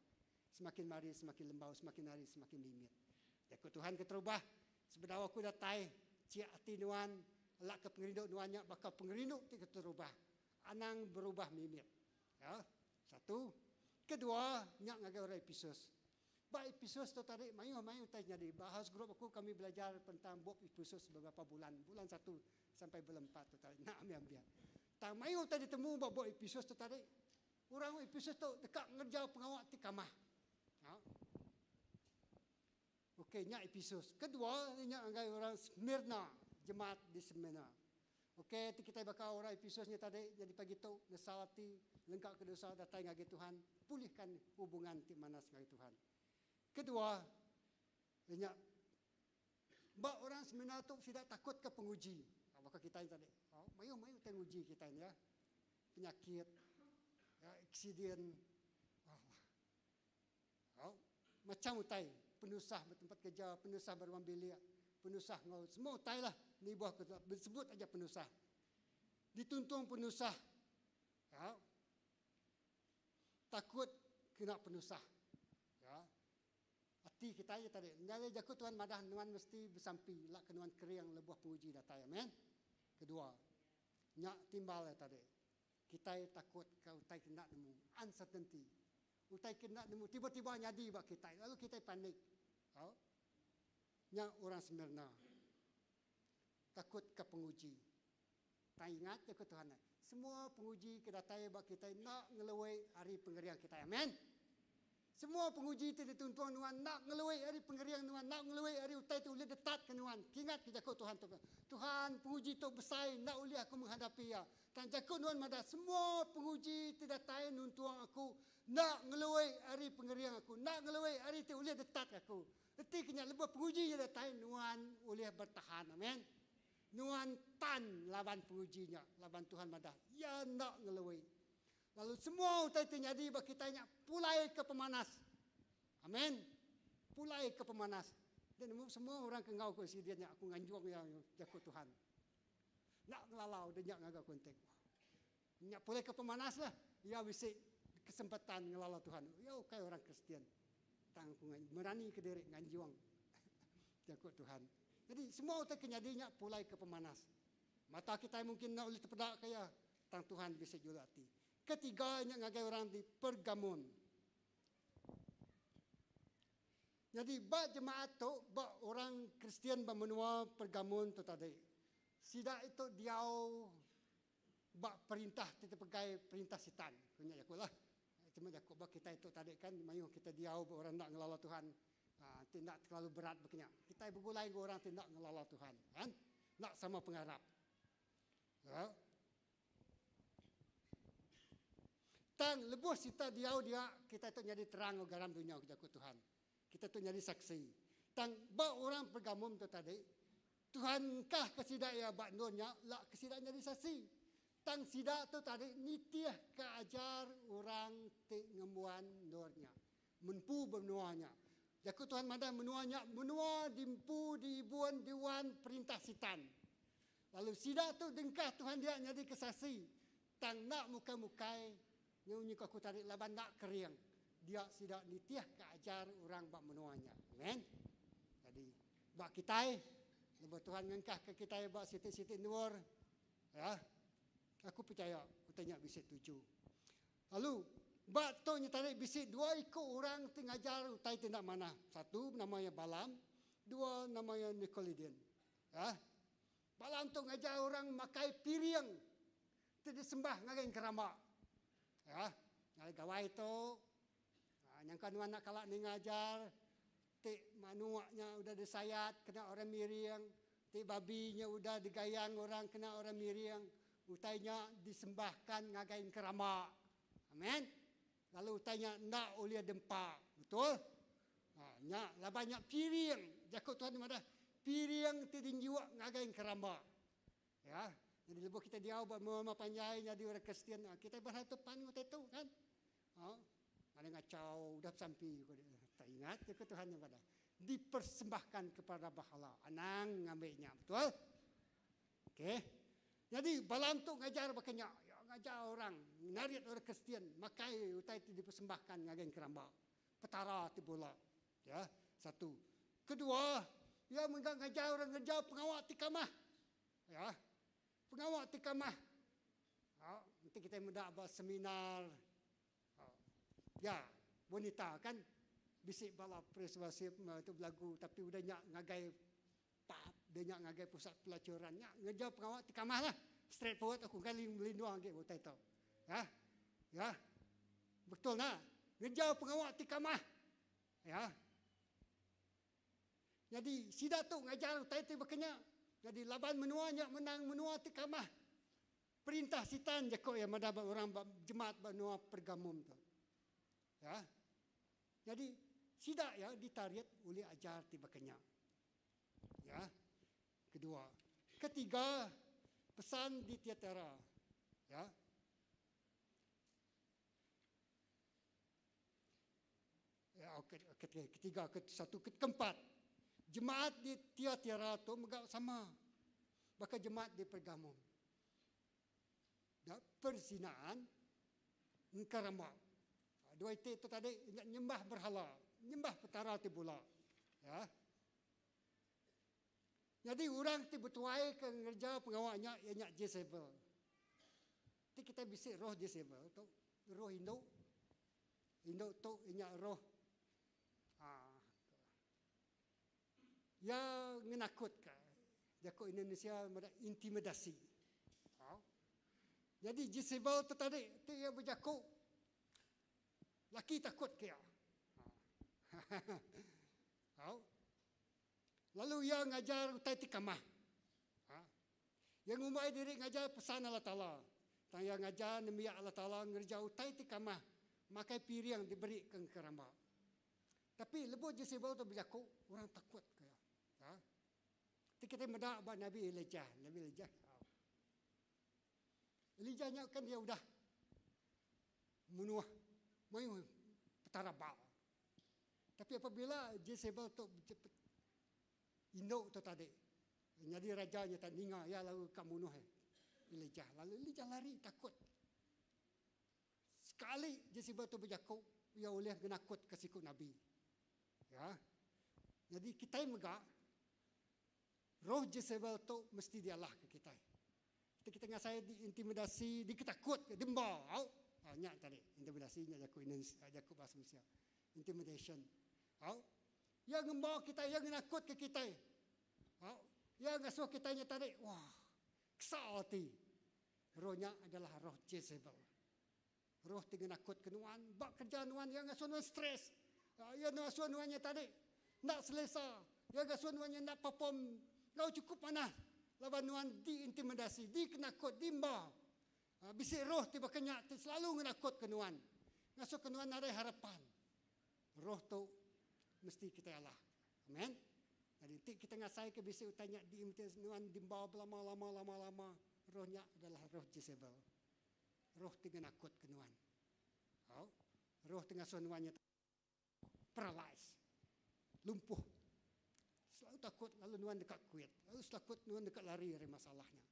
Semakin hari semakin lembau, semakin hari semakin mimit. Jaku Tuhan keterubah, sebedau aku datai, chik ati nuan, lak ke pengerindu nuan nya baka pengerindu ti keterubah. Anang berubah mimit. Ya. Satu. Kedua, nya ngagai orang Epesus. Ba Epesus tu tadi mayuh mayuh utai nyadi. Ba house group aku kami belajar tentang bup Epesus beberapa bulan, bulan satu sampai bulan empat tu tadi. Enda ambih ambih. Tang mayuh utai ditemu ba bup Epesus tu tadi. Orang Epesus tu deka ngereja pengawa ti kamah. Ha. Okey nya Epesus. Kedua nya ngagai orang Smyrna, jemaat di Smyrna. Okey ti kitai baka orang Epesus nya tadi nyadi pagi tu nesal ati lengka ke dosa datai ngagai Tuhan pulihkan hubungan ti manas ngagai Tuhan. Kedua iya nya ba orang Smyrna tu sida takut ke penguji. Baka kitai tadi. Mayuh mayuh utai nguji kitai ne ya. Penyakit, ya accident. Au, macham utai, penusah ba tempat kerja, penusah ba ruang bilik, penusah enggau semua utai lah nibuh ke sebut aja penusah. Dituntung penusah. Au. Takut kena penusah. Ya. Ati kitai aja tadi. Nyadi jaku Tuhan madah nuan mesti besampi lak ke nuan kering lebuh penguji datai. Amen. Kedua, nya timbal iya tadi. Kitai takut ke utai ke enda nemu, uncertainty. Utai ke enda nemu tiba-tiba nyadi ba kitai lalu kitai panik. Au. Nya orang Smirna. Takut ke penguji. Tang ingat jaku Tuhan, semua penguji ke datai ba kitai enda ngelui ari pengering kitai. Amen. Semua penguji ti dituntung nuan enda ngelui ari pengering nuan, enda ngelui ari utai ti ulih ditatka nuan. Kingatka jaku Tuhan tu. Tuhan, penguji tu besai, enda ulih aku menghadapi iya. Tang jaku nuan madah, semua penguji ti datai nuntung aku enda ngelui ari pengering aku, enda ngelui ari ti ulih ditatka aku. Reti ke nya lebuh penguji nya datai, nuan ulih bertahan. Amen. Nuan tan laban penguji nya laban Tuhan madah iya enda ngelui. Lalu semua utai ti nyadi ba kitai nya pulai ke pemanas. Amen. Pulai ke pemanas. Dia nemu semua orang ke enggau aku insiden nya aku nganjung iya jaku Tuhan. Enda ngelalau dia nya ngaga kontak. Nya pulai ke pemanas lah. Iya bisi kesempatan ngelala Tuhan. Iya ukai orang Kristian. Tang aku merani ke diri nganjung jaku Tuhan. Jadi semua utai ke nyadi nya pulai ke pemanas. Mata kitai mungkin enda ulih tepeda ke iya, tang Tuhan bisi juluk ati. Ketiga nya ngagai orang di Pergamon. Nyadi ba jemaat tu, ba orang Kristian ba menua Pergamon tu tadi, sida itu diau Ba perintah ti dipegai perintah sitan, ku nya jaku lah. Cuma jaku ba kitai tu tadi kan mayuh kitai diau ba orang enda ngelala Tuhan aaa ti enda terlalu berat baka nya. Kitai begulai enggau orang ti enda ngelala Tuhan kan. Enda sama pengarap. Ya. Tang lebuh sita diau dia kitai tu nyadi terang enggau garam dunya ku jaku Tuhan. Kitai tu nyadi saksi. Tang ba orang Pergamum tu tadi Tuhan engkah ke sida iya ba endur nya la ke sida nyadi saksi. Tang sida tu tadi nitih ke ajar orang ti ngembuan endur nya, mempu ba menua nya. Jaku Tuhan madah menua nya menua diempu diibun diuan perintah Sitan. Lalu sida tu dengkah Tuhan dia nyadi ke saksi tang enda mukai-mukai nyau nyuka aku tadi laban enda kering dia sida nitih ke ajar orang ba menua nya. Amen. Jadi Ba kitai, lebuh Tuhan ngengkahka kitai ba siti-siti endur, ya, aku pechaya utai nya bisi tuju. Lalu, ba tu nya tadi bisi dua iku orang ti ngajar utai ti enda manah. Satu nama iya Balaam, dua nama iya Nikolidin. Ya. Balaam tu ngajar orang makai piring ti disembah ngagai engkeramba. Ya, ngagai gawai tu, nyangka nuan enda kala ninga ajar Ti manuk nya udah disayat kena orang miring, ti babi nya udah digayang orang kena orang miring, utai nya disembahkan ngagai engkeramba. Amen. Lalu utai nya enda ulih dempa. Betul? Ha, nya laban nya piring. Jaku Tuhan madah piring ti dinjuk ngagai engkeramba. Ya. Jadi lebuh kita diau ba menua panjai nyadi orang Kristian, ha, kita berhadapan dengan utai tu kan. Ha, mana ngachau udah besampi ko dia. Tak ingat ke Tuhan yang pada dipersembahkan kepada berhala. Anang ngambil nya, betul? Okey. Jadi Balaam tu ngajar baka nya, ya, ngajar orang, narit orang Kristian makai utai ti dipersembahkan ngagai keramba petara ti bula. Ya, satu. Kedua, iya mega ngajar orang ngereja pengawa ti kamah. Ya. Pengawa ti kamah. Ha, enti kitai meda ba seminar ha, ya, wanita kan bisi bala praise worship tu belagu tapi udah nya ngagai pub, udah nya ngagai pusat pelacuran nya ngereja pengawa ti kamah lah. Straight forward aku enggai melindung agi utai tu. Ya. Ya. Betul nah. Ngereja pengawa ti kamah. Ya. Nyadi sida tu ngajar utai ti baka nya. Nyadi laban menua nya menang menua ti kamah. Perintah Sitan jaku iya madah ba orang ba jemaat ba menua Pergamum tu. Ya. Nyadi sida iya ditarit ulih ajar ti baka nya. Ya. Kedua. Ketiga, pesan di Tiatira. Ya. Ya, okey, okey, ketiga, ke satu, ke keempat. Jemaat di Tiatira tu mega sama baka jemaat di Pergamum. Da perzinaan engkeramba. Dua iti tu tadi nyembah berhala, nyembah petara ti bula. Ya. Nyadi orang ti betuai ke ngereja pengawa nya iya nya Jezebel. Ti kitai bisi roh Jezebel tu, roh indu. Indu tu iya nya roh aaa iya ngenakutka jaku Indonesia meda intimidasi. Ha. Nyadi Jesebel tu tadi ti iya bejaku laki takut ke iya. Au. Lalu iya ngajar utai ti kamah. Ha. Iya ngumbai diri ngajar pesan Allah Taala. Tang iya ngajar nembiak Allah Taala ngereja utai ti kamah makai piring diberi ke engkeramba. Tapi lebuh Jesebel tu bejaku, orang takut ke iya. Ha. Ti kitai meda ba Nabi Elijah, Nabi Elijah. Elijah nya kan dia udah munuh mayuh petara Baal. Tapi apabila Jezebel tu indu tu tadi nyadi raja nya tadi ninga iya lalu ka munuh Elijah. Lalu Elijah lari takut. Sekali Jezebel tu bejaku iya ulih ngenakutka siku nabi. Ya. Jadi kitai mega Roh Jesebel tu mesti dialahka kitai. Enti kitai ngasai diintimidasi, diketakutka, diemba, au. Ha, nya tadi intimidasi nya jaku Indonesia, jaku bahasa Malaysia. Intimidation. Au. Iya ngemba kitai, iya ngenakutka kitai. Au. Iya ngasuh kitai nya tadi, wah, kesal ati. Roh nya adalah roh Jezebel. Roh ti ngenakutka nuan ba kereja nuan iya ngasuh nuan stress. Iya ngasuh nuan nya tadi enda selesa. Iya ngasuh nuan nya enda perform enggau chukup manah laban nuan diintimidasi, dikenakut, diemba. Bisi roh ti baka nya ti selalu ngenakutka nuan, ngasuhka nuan nadai harapan. Roh tu mesti kitai alah. Amen. Jadi enti kita ngasaika bisi utai nya diintimidasi nuan diemba belama lama lama lama, roh nya adalah roh Jezebel. Roh ti ngenakutka nuan. Au. Roh ti ngasuh nuan nya paralyzed. Lumpuh. Selalu takut lalu nuan deka quit. Lalu takut nuan deka lari ari masalah nya.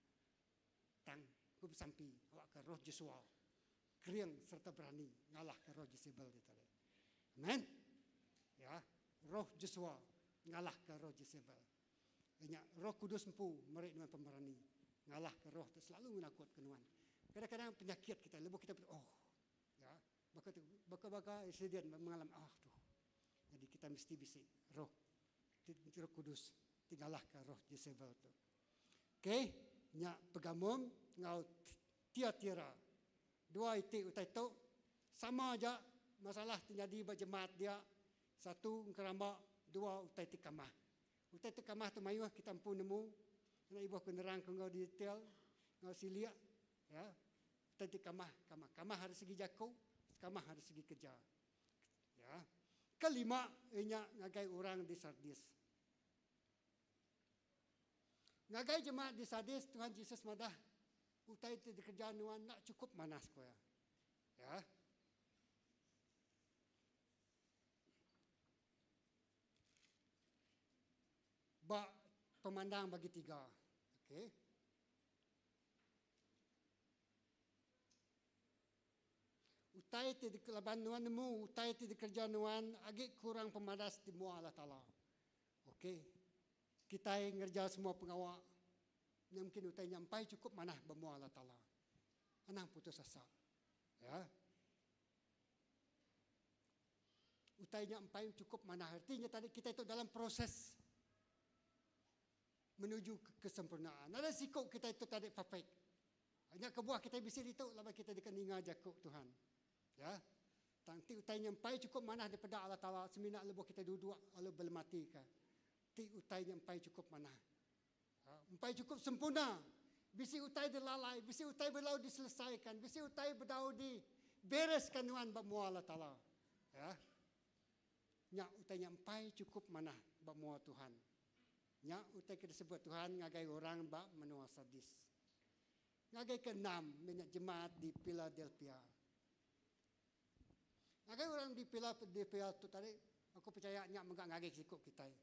Tang, ku besampi awakka roh Joshua kering sereta berani ngalahka roh Jezebel ti tadi. Amen. Ya, roh Joshua ngalahka roh Jezebel. Iya nya Roh Kudus empu meri nuan pemerani ngalahka roh ti selalu ngenakutka nuan. Kadang-kadang penyakit kitai lebuh kitai oh ya baka tu baka baka accident mengalami ah tu. Jadi kita mesti bisi roh Roh Kudus ti ngalahka roh Jezebel tu. Okey, nya Pergamum enggau Tiatira. Dua iti utai tu sama aja masalah ti nyadi ba jemaat dia. Satu engkeramba, dua utai ti kamah. Utai ti kamah tu mayuh kita empu nemu. Enda ibuh ku nerang ku enggau detail, enggau silik. Ya. Utai ti kamah, kamah. Kamah ari segi jaku, kamah ari segi kereja. Ya. Kelima iya nya ngagai orang di Sardis. Ngagai jemaat di Sardis, Tuhan Jesus madah utai ti dikereja nuan enda chukup manah ku iya. Ya. Ba pemandang bagi tiga. Okey. Utai ti laban nuan nemu utai ti dikereja nuan agi kurang pemadas di mua Allah Taala. Okey. Kitai ngereja semua pengawa nya mungkin utai nya empai chukup manah ba mua Allah Taala. Anang putus asa. Ya. Utai nya empai chukup manah. Reti nya tadi kitai tu dalam proses menuju ke kesempurnaan. Nadai siku kitai tu tadi perfect. Nya kebuah kitai bisi ditu laban kitai deka ninga jaku Tuhan. Ya. Tang ti utai nya empai chukup manah dipeda Allah Taala semina lebuh kitai duduk lalu belematika ti utai nya empai chukup manah. Empai chukup sempurna. Bisi utai dilalai, bisi utai bedau diselesaikan, bisi utai bedau dibereskan nuan ba mua Allah Taala. Ya. Nya utai nya empai chukup manah ba mua Tuhan. Nya utai ke disebut Tuhan ngagai orang ba menua Sardis. Ngagai keenam meh nya jemaat di Philadelphia. Ngagai orang di Philadelphia tu tadi, aku pechaya nya mega ngagai siku kitai.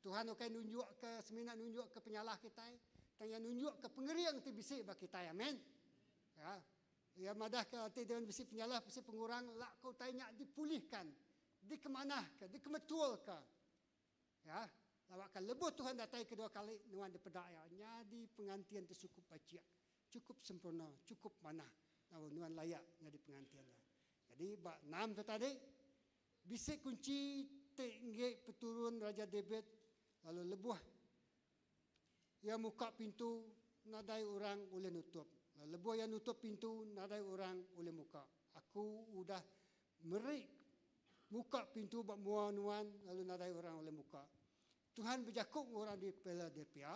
Tuhan ukai nunjukka semina nunjukka penyalah kitai, tang iya nunjukka pengering ti bisi ba kitai. Amen. Ya. Iya madahka enti nuan bisi penyalah, bisi pengurang, lak ke utai nya dipulihkan, dikemanahka, dikemetulka. Ya. Lawakka lebuh Tuhan datai kedua kali, nuan dipeda iya nyadi pengantin ti chukup bajik, chukup sempurna, chukup manah lalu nuan layak nyadi pengantin iya. Jadi ba enam tu tadi, Bisi kunchi ti enggi peturun Raja David lalu lebuh iya muka pintu nadai orang ulih nutup. Lalu lebuh iya nutup pintu, nadai orang ulih muka. Aku udah meri muka pintu ba mua nuan, lalu nadai orang ulih muka. Tuhan bejaku enggau orang di Philadelphia,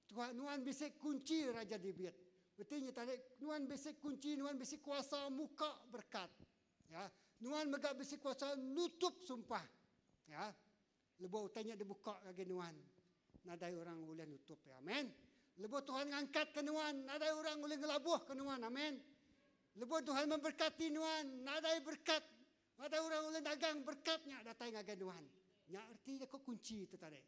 Tuhan nuan bisi kunchi Raja David. Reti nya tadi nuan bisi kunchi, nuan bisi kuasa muka berkat. Ya, nuan mega bisi kuasa nutup sumpah. Ya. Lebuh utai nya dibuka ngagai nuan, nadai orang ulih nutup iya. Amen. Lebuh Tuhan ngangkatka nuan, nadai orang ulih ngelabuhka nuan. Amen. Lebuh Tuhan memberkati nuan, nadai berkat, nadai orang ulih nagang berkat nya datai ngagai nuan. Nya erti jaku kunchi tu tadi.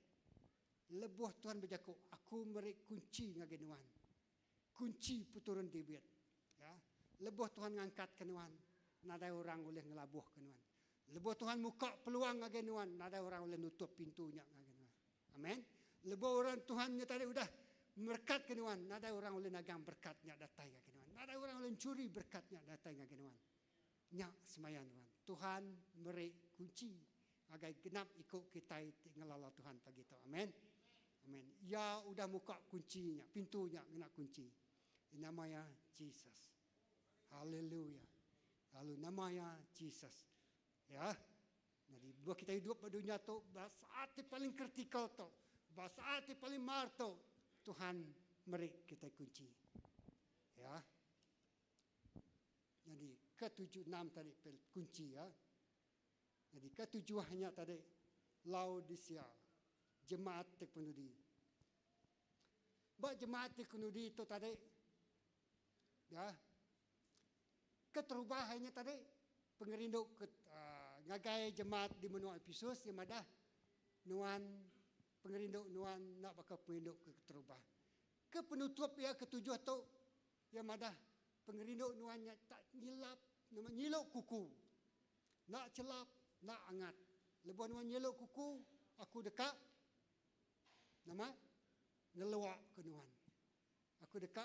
Lebuh Tuhan bejaku, Aku meri kunchi ngagai nuan. Kunchi peturun David. Ya. Lebuh Tuhan ngangkatka nuan, nadai orang ulih ngelabuhka nuan. Lebuh Tuhan muka peluang ngagai nuan, nadai orang ulih nutup pintu nya ngagai nuan. Amen. Lebuh orang Tuhan nya tadi udah merekatka nuan, nadai orang ulih nagang berkat nya datai ngagai nuan. Nadai orang ulih enchuri berkat nya datai ngagai nuan. Nya semaya nuan. Tuhan meri kunchi ngagai genap iku kitai ti ngelala Tuhan pagi tu. Amen. Amen. Iya udah muka kunchi nya, pintu nya ngena kunchi. Nama iya Jesus. Haleluya. Lalu nama iya Jesus. Ya. Jadi buat kita hidup ba dunya tu, ba saat ti paling kritikal tu, ba saat ti paling mar tu, Tuhan meri kita kunchi. Ya. Jadi ketujuh enam tadi kunci ya. Jadi ketujuh nya tadi Laodicea, jemaat ti penudi. Ba jemaat ti penudi tu tadi ya. Keterubah nya tadi pengerindu ke uh, ngagai jemaat di menua Ephesus yang madah nuan pengerindu nuan nak baka pengerindu ke keterubah. Ke penutup ya ketujuh tu Iya madah, Pengerindu nuan nya tak nyilap nama nyilu kuku. Enda chelap, enda angat. Lebuh nuan nyilu kuku, aku deka nama ngeluaka nuan. Aku deka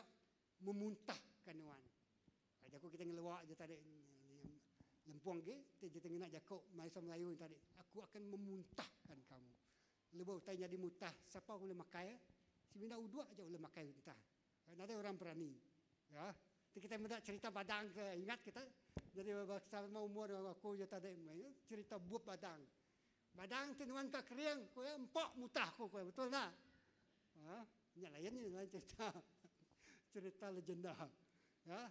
memuntahka nuan. Jaku kita ngeluak je tadi lempung agi ti kita ngena jaku bahasa Melayu tadi. Aku akan memuntahkan kamu. Lebuh utai nyadi mutah, sapa ulih makai? Semina uduk aja ulih makai mutah. Nadai orang berani. Ya. Ti kita meda cerita badang ke ingat kita. Jadi sama umur aku je tadi cerita bup badang. Badang ti nuan ka kering ku ya empak mutah ku ku betul tak? Ha, nya lain ni lain cerita. Cerita legenda. Ya.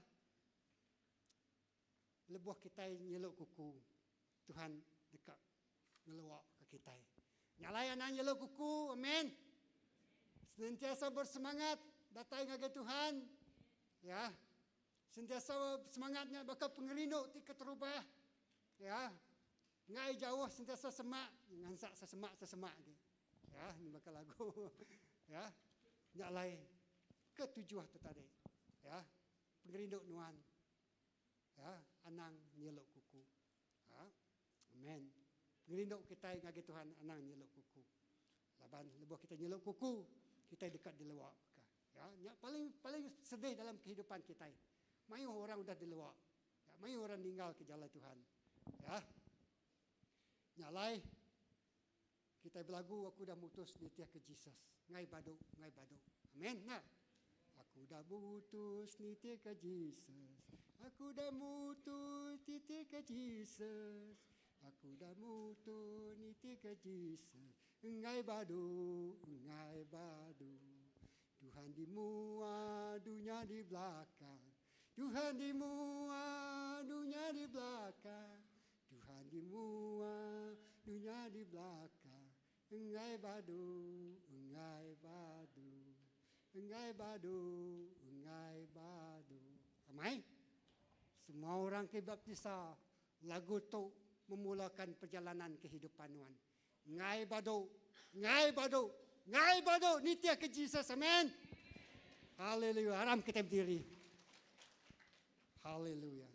Lebuh kitai nyeluk kuku Tuhan deka ngeluak ke kitai. Nya alai anang nyeluk kuku. Amen. Sentiasa bersemangat datai ngagai Tuhan. Ya. Sentiasa semangat nya baka pengerindu ti keterubah. Ya. Ngai jauh sentiasa semak, ngansak sesemak sesemak agi. Ya, ni baka lagu. Ya. Nya alai ketujuh tu tadi. Ya. Pengerindu nuan. Ya, anang nyeluk kuku. Ha? Amen. Pengerindu kitai ngagai Tuhan anang nyeluk kuku. Laban lebuh kita nyeluk kuku, kitai deka dilewa ka. Ya, nya paling paling sedih dalam kehidupan kitai. Mayuh orang udah dilewa. Ya, mayuh orang ninggal ke jalai Tuhan. Ya. Nya alai Kitai belagu aku udah mutus nitih ke Jesus. Ngai badu, ngai badu. Amen. Nah. Aku udah mutus nitih ke Jesus. Aku udah mutus nitih ke Jesus. Aku udah mutus nitih ke Jesus. Ngai badu, ngai badu. Tuhan di mua, dunya di belakang. Tuhan di mua, dunya di belakang. Tuhan di mua, dunya di belakang. Enggai badu, enggai badu. Enggai badu, enggai badu. Amai. Semua orang ke baptisa, lagu tu memulakan perjalanan kehidupan nuan. Enggai badu, enggai badu, enggai badu nitih ke Jesus. Amen. Haleluya. Aram kita berdiri. Haleluya.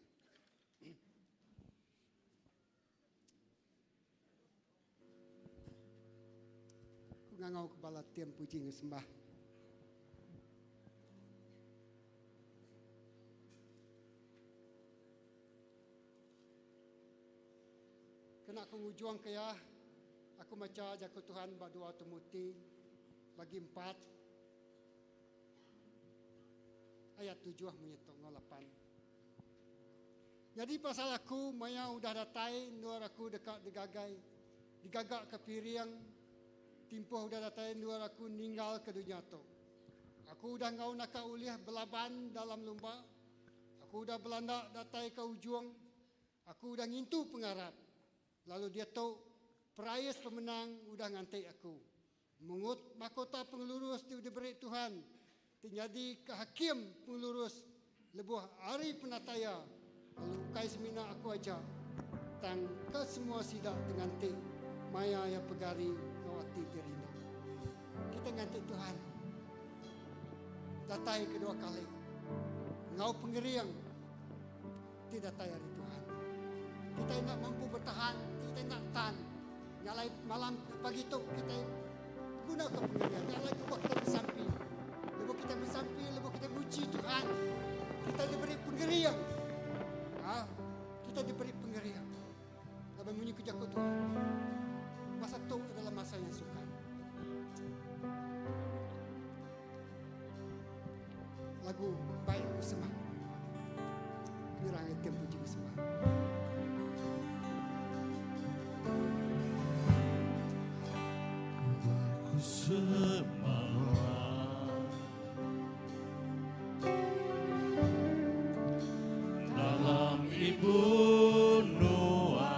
Ku ngangau ke bala tim puji enggau sembah. Kena aku ngujung ke iya, aku macha jaku Tuhan ba 2 Timoti bagi 4. ayat tujuh munyi tu enggau lapan. Nyadi pasal aku maya udah datai endur aku deka digagai digagaka piring timpuh udah datai endur aku ninggalka dunya tu. Aku udah enggau naka ulih belaban dalam lumba. Aku udah belanda datai ke ujung. Aku udah ngintu pengarap. Lalu diatu, perais pemenang udah nganti aku. Mengut makota pengelurus ti diberi Tuhan ti nyadi ke hakim pengelurus lebuh hari penatai Iya, lalu ukai semina aku aja, tang ke semua sida ti nganti maya Iya pegari enggau ati ti rindu. Kitai nganti Tuhan datai kedua kali enggau pengering ti datai ari Tuhan. Kitai enda mampu bertahan, kitai enda tan. Nya alai malam pagi tu kitai gunaka pengering. Nya alai lebuh kitai besampi. Lebuh kitai besampi, lebuh kitai muji Tuhan, kitai diberi pengering. Ha? Kita diberi pengering. Laban munyi ku jaku Tuhan. Masa tu adalah masa yang sukar. Lagu baik aku sembah. Nyerang item puji sembah. Aku sembah dalam ibu nuan.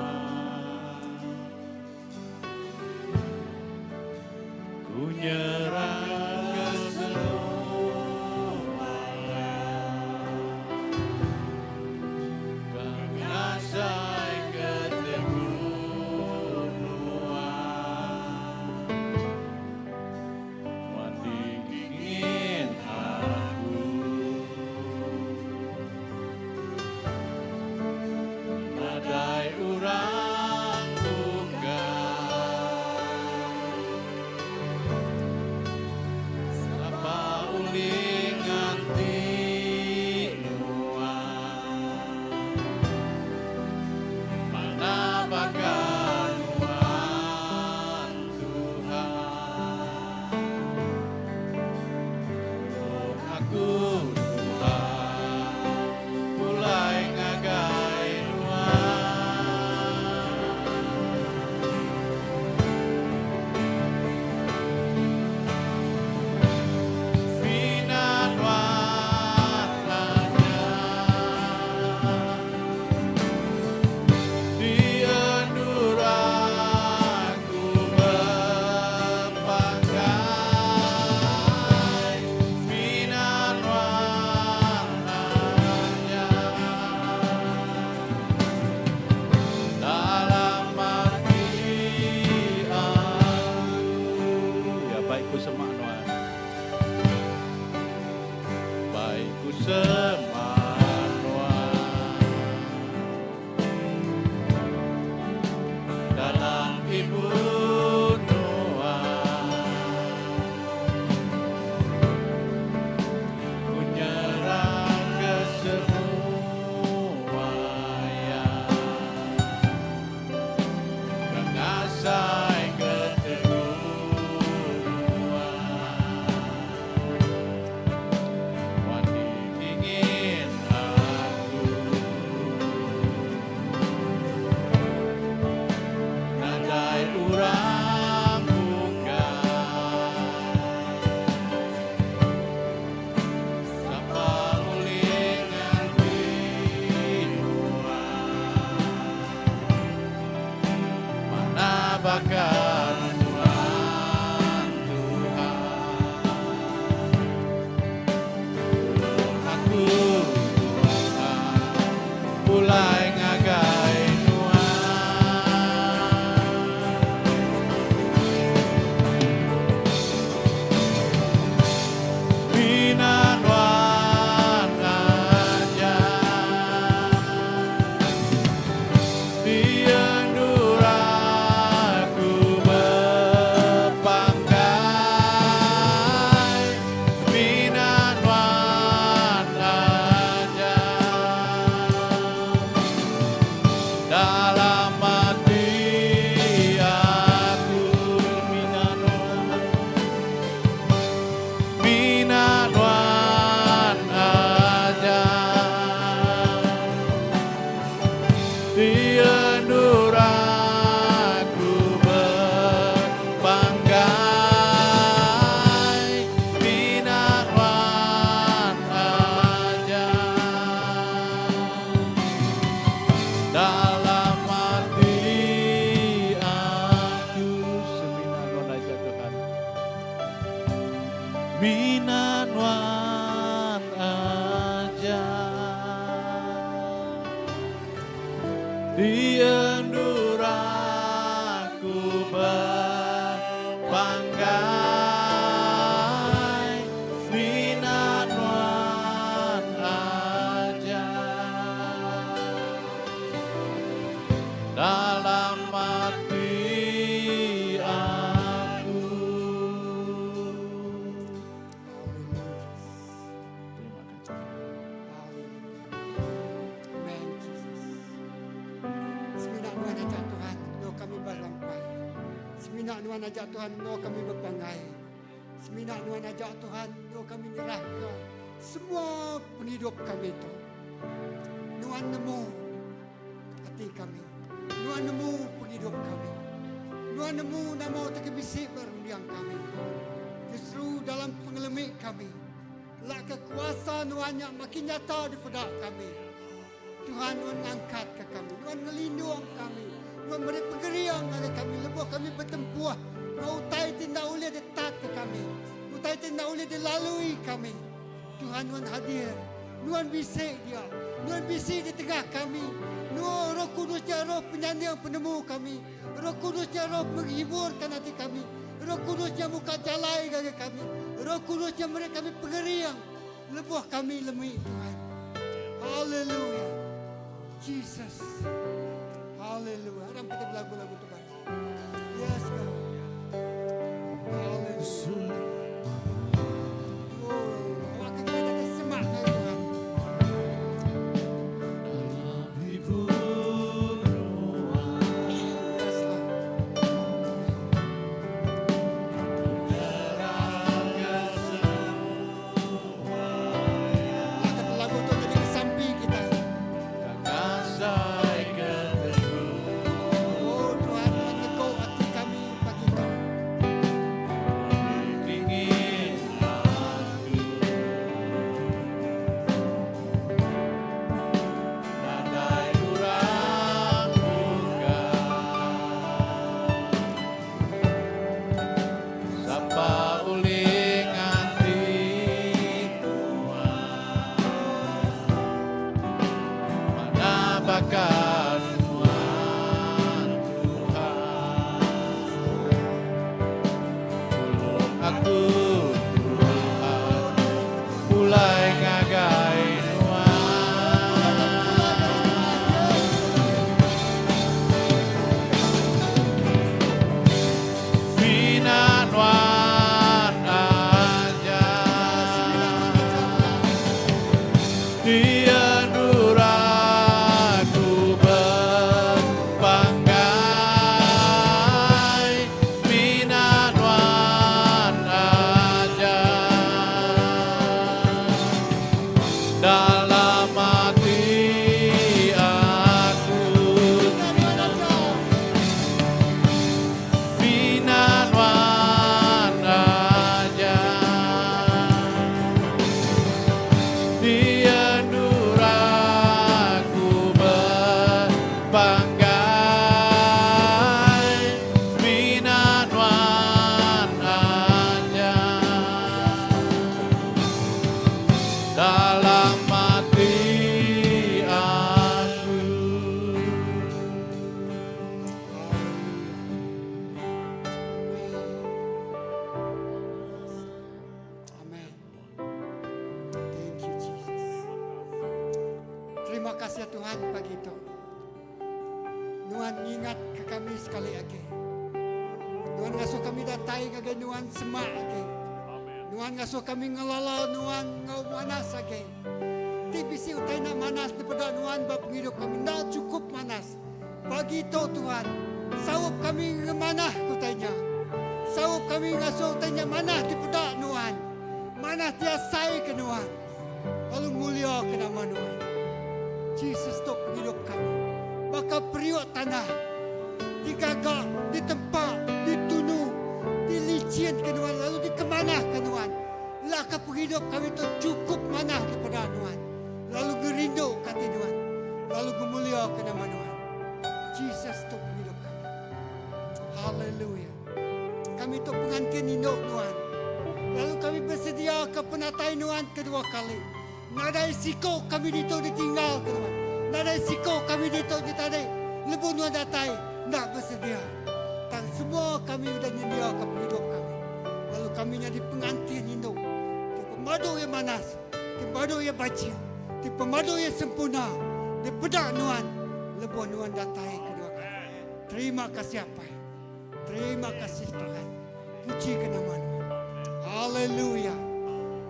Ku nyerah ke semua Ke ngasai ke teguh nuan. Nuan dingin aku. Nadai orang bukan. Sapa ulih nganti nuan. Mana baka nuan Tuhan. Oh aku Tuhan pulai ngagai nuan. Mina nuan aja di endur aku bepanggai. Mina nuan aja dalam ati aku. Ya baik ku semak nuan. Baik ku semak nuan dalam ibu nuan. Ku nyerah ke semua Ke ngasai ke teguh nuan. Nuan dingin aku. Nadai orang bukan. Sapa ulih nganti nuan. Mana baka nuan Tuhan. Tulung aku Tuhan pulai ngagai nuan. Mina nuan aja di endur aku. Di endur aku bepanggai Semina nuan aja Dalam ati aku. Terima kasih. Amen Jesus. Semina nuan aja Tuhan no kami berlampai. Semina nuan aja Tuhan no kami bepanggai. Semina nuan aja Tuhan no kami nyerah ke semua penghidup kami tu. Nuan nemu ati kami. Nuan nemu penghidup kami. Nuan nemu nama utai ke bisi ba runding kami. Justru dalam pengelemi kami, lak ke kuasa Nuan nya makin nyata dipeda kami. Tuhan Nuan ngangkatka kami, Nuan ngelindung kami, Nuan meri pengering ngagai kami lebuh kami betempuh enggau utai ti enda ulih ditatka kami, utai ti enda ulih dilalui kami. Tuhan Nuan hadir, Nuan bisi dia, Nuan bisi di tengah kami. Nuan Roh Kudus nya roh penyanding penemu kami, Roh Kudus nya roh menghiburkan ati kami, Roh Kudus nya muka jalai ngagai kami, Roh Kudus nya meri kami pengering lebuh kami lemi Tuhan. Haleluya. Jesus. Haleluya. Aram kita belagu lagu Tuhan. Yes, God. Haleluya. Oh, awak kita ada semak dari Tuhan. Dalam hibur nuan Yes, Lord. Terang ke semua Angkat lagu tu jadi kesampi kita. Kasai ke teguh Oh Tuhan, Tuhan teguk hati kami pagi itu. Dingin aku Nadai kurang bukan Sapa ulih nganti Tuhan Mana bakal Tuhan Tuhan Tulung aku Tuhan Pulai ngagai Nuan Semina Nuan aja Di endur aku bepanggai Semina Nuan aja Dalam hati aku Semina Nuan aja Di endur aku bepanggai Semina Nuan aja Dalam hati aku. Amen. Thank you Jesus. Terima kasih Tuhan pagi itu. Nuan ingat ke kami sekali lagi. Nuan ngasuh kami datai ngagai Nuan semak lagi. Nuan ngasuh kami ngelala Nuan ngau manas lagi. Ti bisi utai nak manas daripada Nuan ba penghidup kami. Nda cukup manas. Pagi tu Tuhan, saup kami ngemanah kutainya. Saup kami ngasuh utainya manah daripada Nuan. Manah tiasai ke Nuan. Lalu mulia ke nama Nuan. Jesus tu penghidup kami. Baka periuk tanah. Digaga, ditempa, ditunu, dilicin ke Nuan, lalu dikemanah ke Nuan. Laka penghidup kami tu cukup manah daripada Nuan. Lalu gerindu kata Nuan. Lalu gemulia ke nama Nuan. Jesus tu penghidup kami. Haleluya. Kami tu pengantin induk Nuan. Lalu kami bersedia ke penatai Nuan kedua kali. Nadai siko kami ditu ditinggal ke Tuhan. Nadai siko kami ditu ditadi. Lebuh nuan datai enda besedia. Tang semua kami udah nyendiaka pengidup kami. Lalu kami nyadi pengantin indu ti pemadu iya manas, ti pemadu iya bajik, ti pemadu iya sempurna dipeda nuan lebuh nuan datai kedua kali. Terima kasih Apai. Terima kasih Tuhan. Puji ke nama Nuan. Haleluya.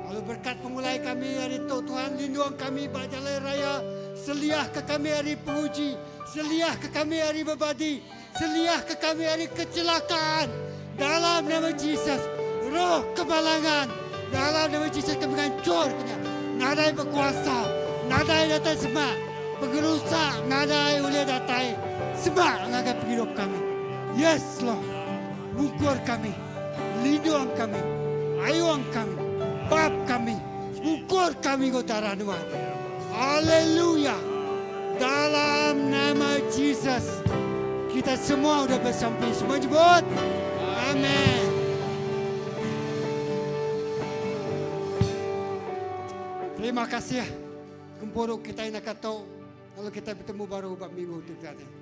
Lalu berkat pengulai kami hari tu Tuhan lindung kami ba jalai raya seliah ke kami ari penguji seliah ke kami ari bebadi seliah ke kami ari kecelakaan dalam nama Jesus roh kemalangan dalam nama Jesus kami ngancur kenya nadai bekuasa nadai datai semak pengerusak nadai ulih datai semak ngagai pengidup kami yes Lord Ngukur kami, lindung kami, ayung kami, bap kami, ngukur kami enggau darah Nuan. Haleluya! Dalam nama Jesus, kita semua udah besampi. Semua nyebut, Amen. Terima kasih gempuru kitai naka tu lalu kitai betemu baru ba minggu tu tadi.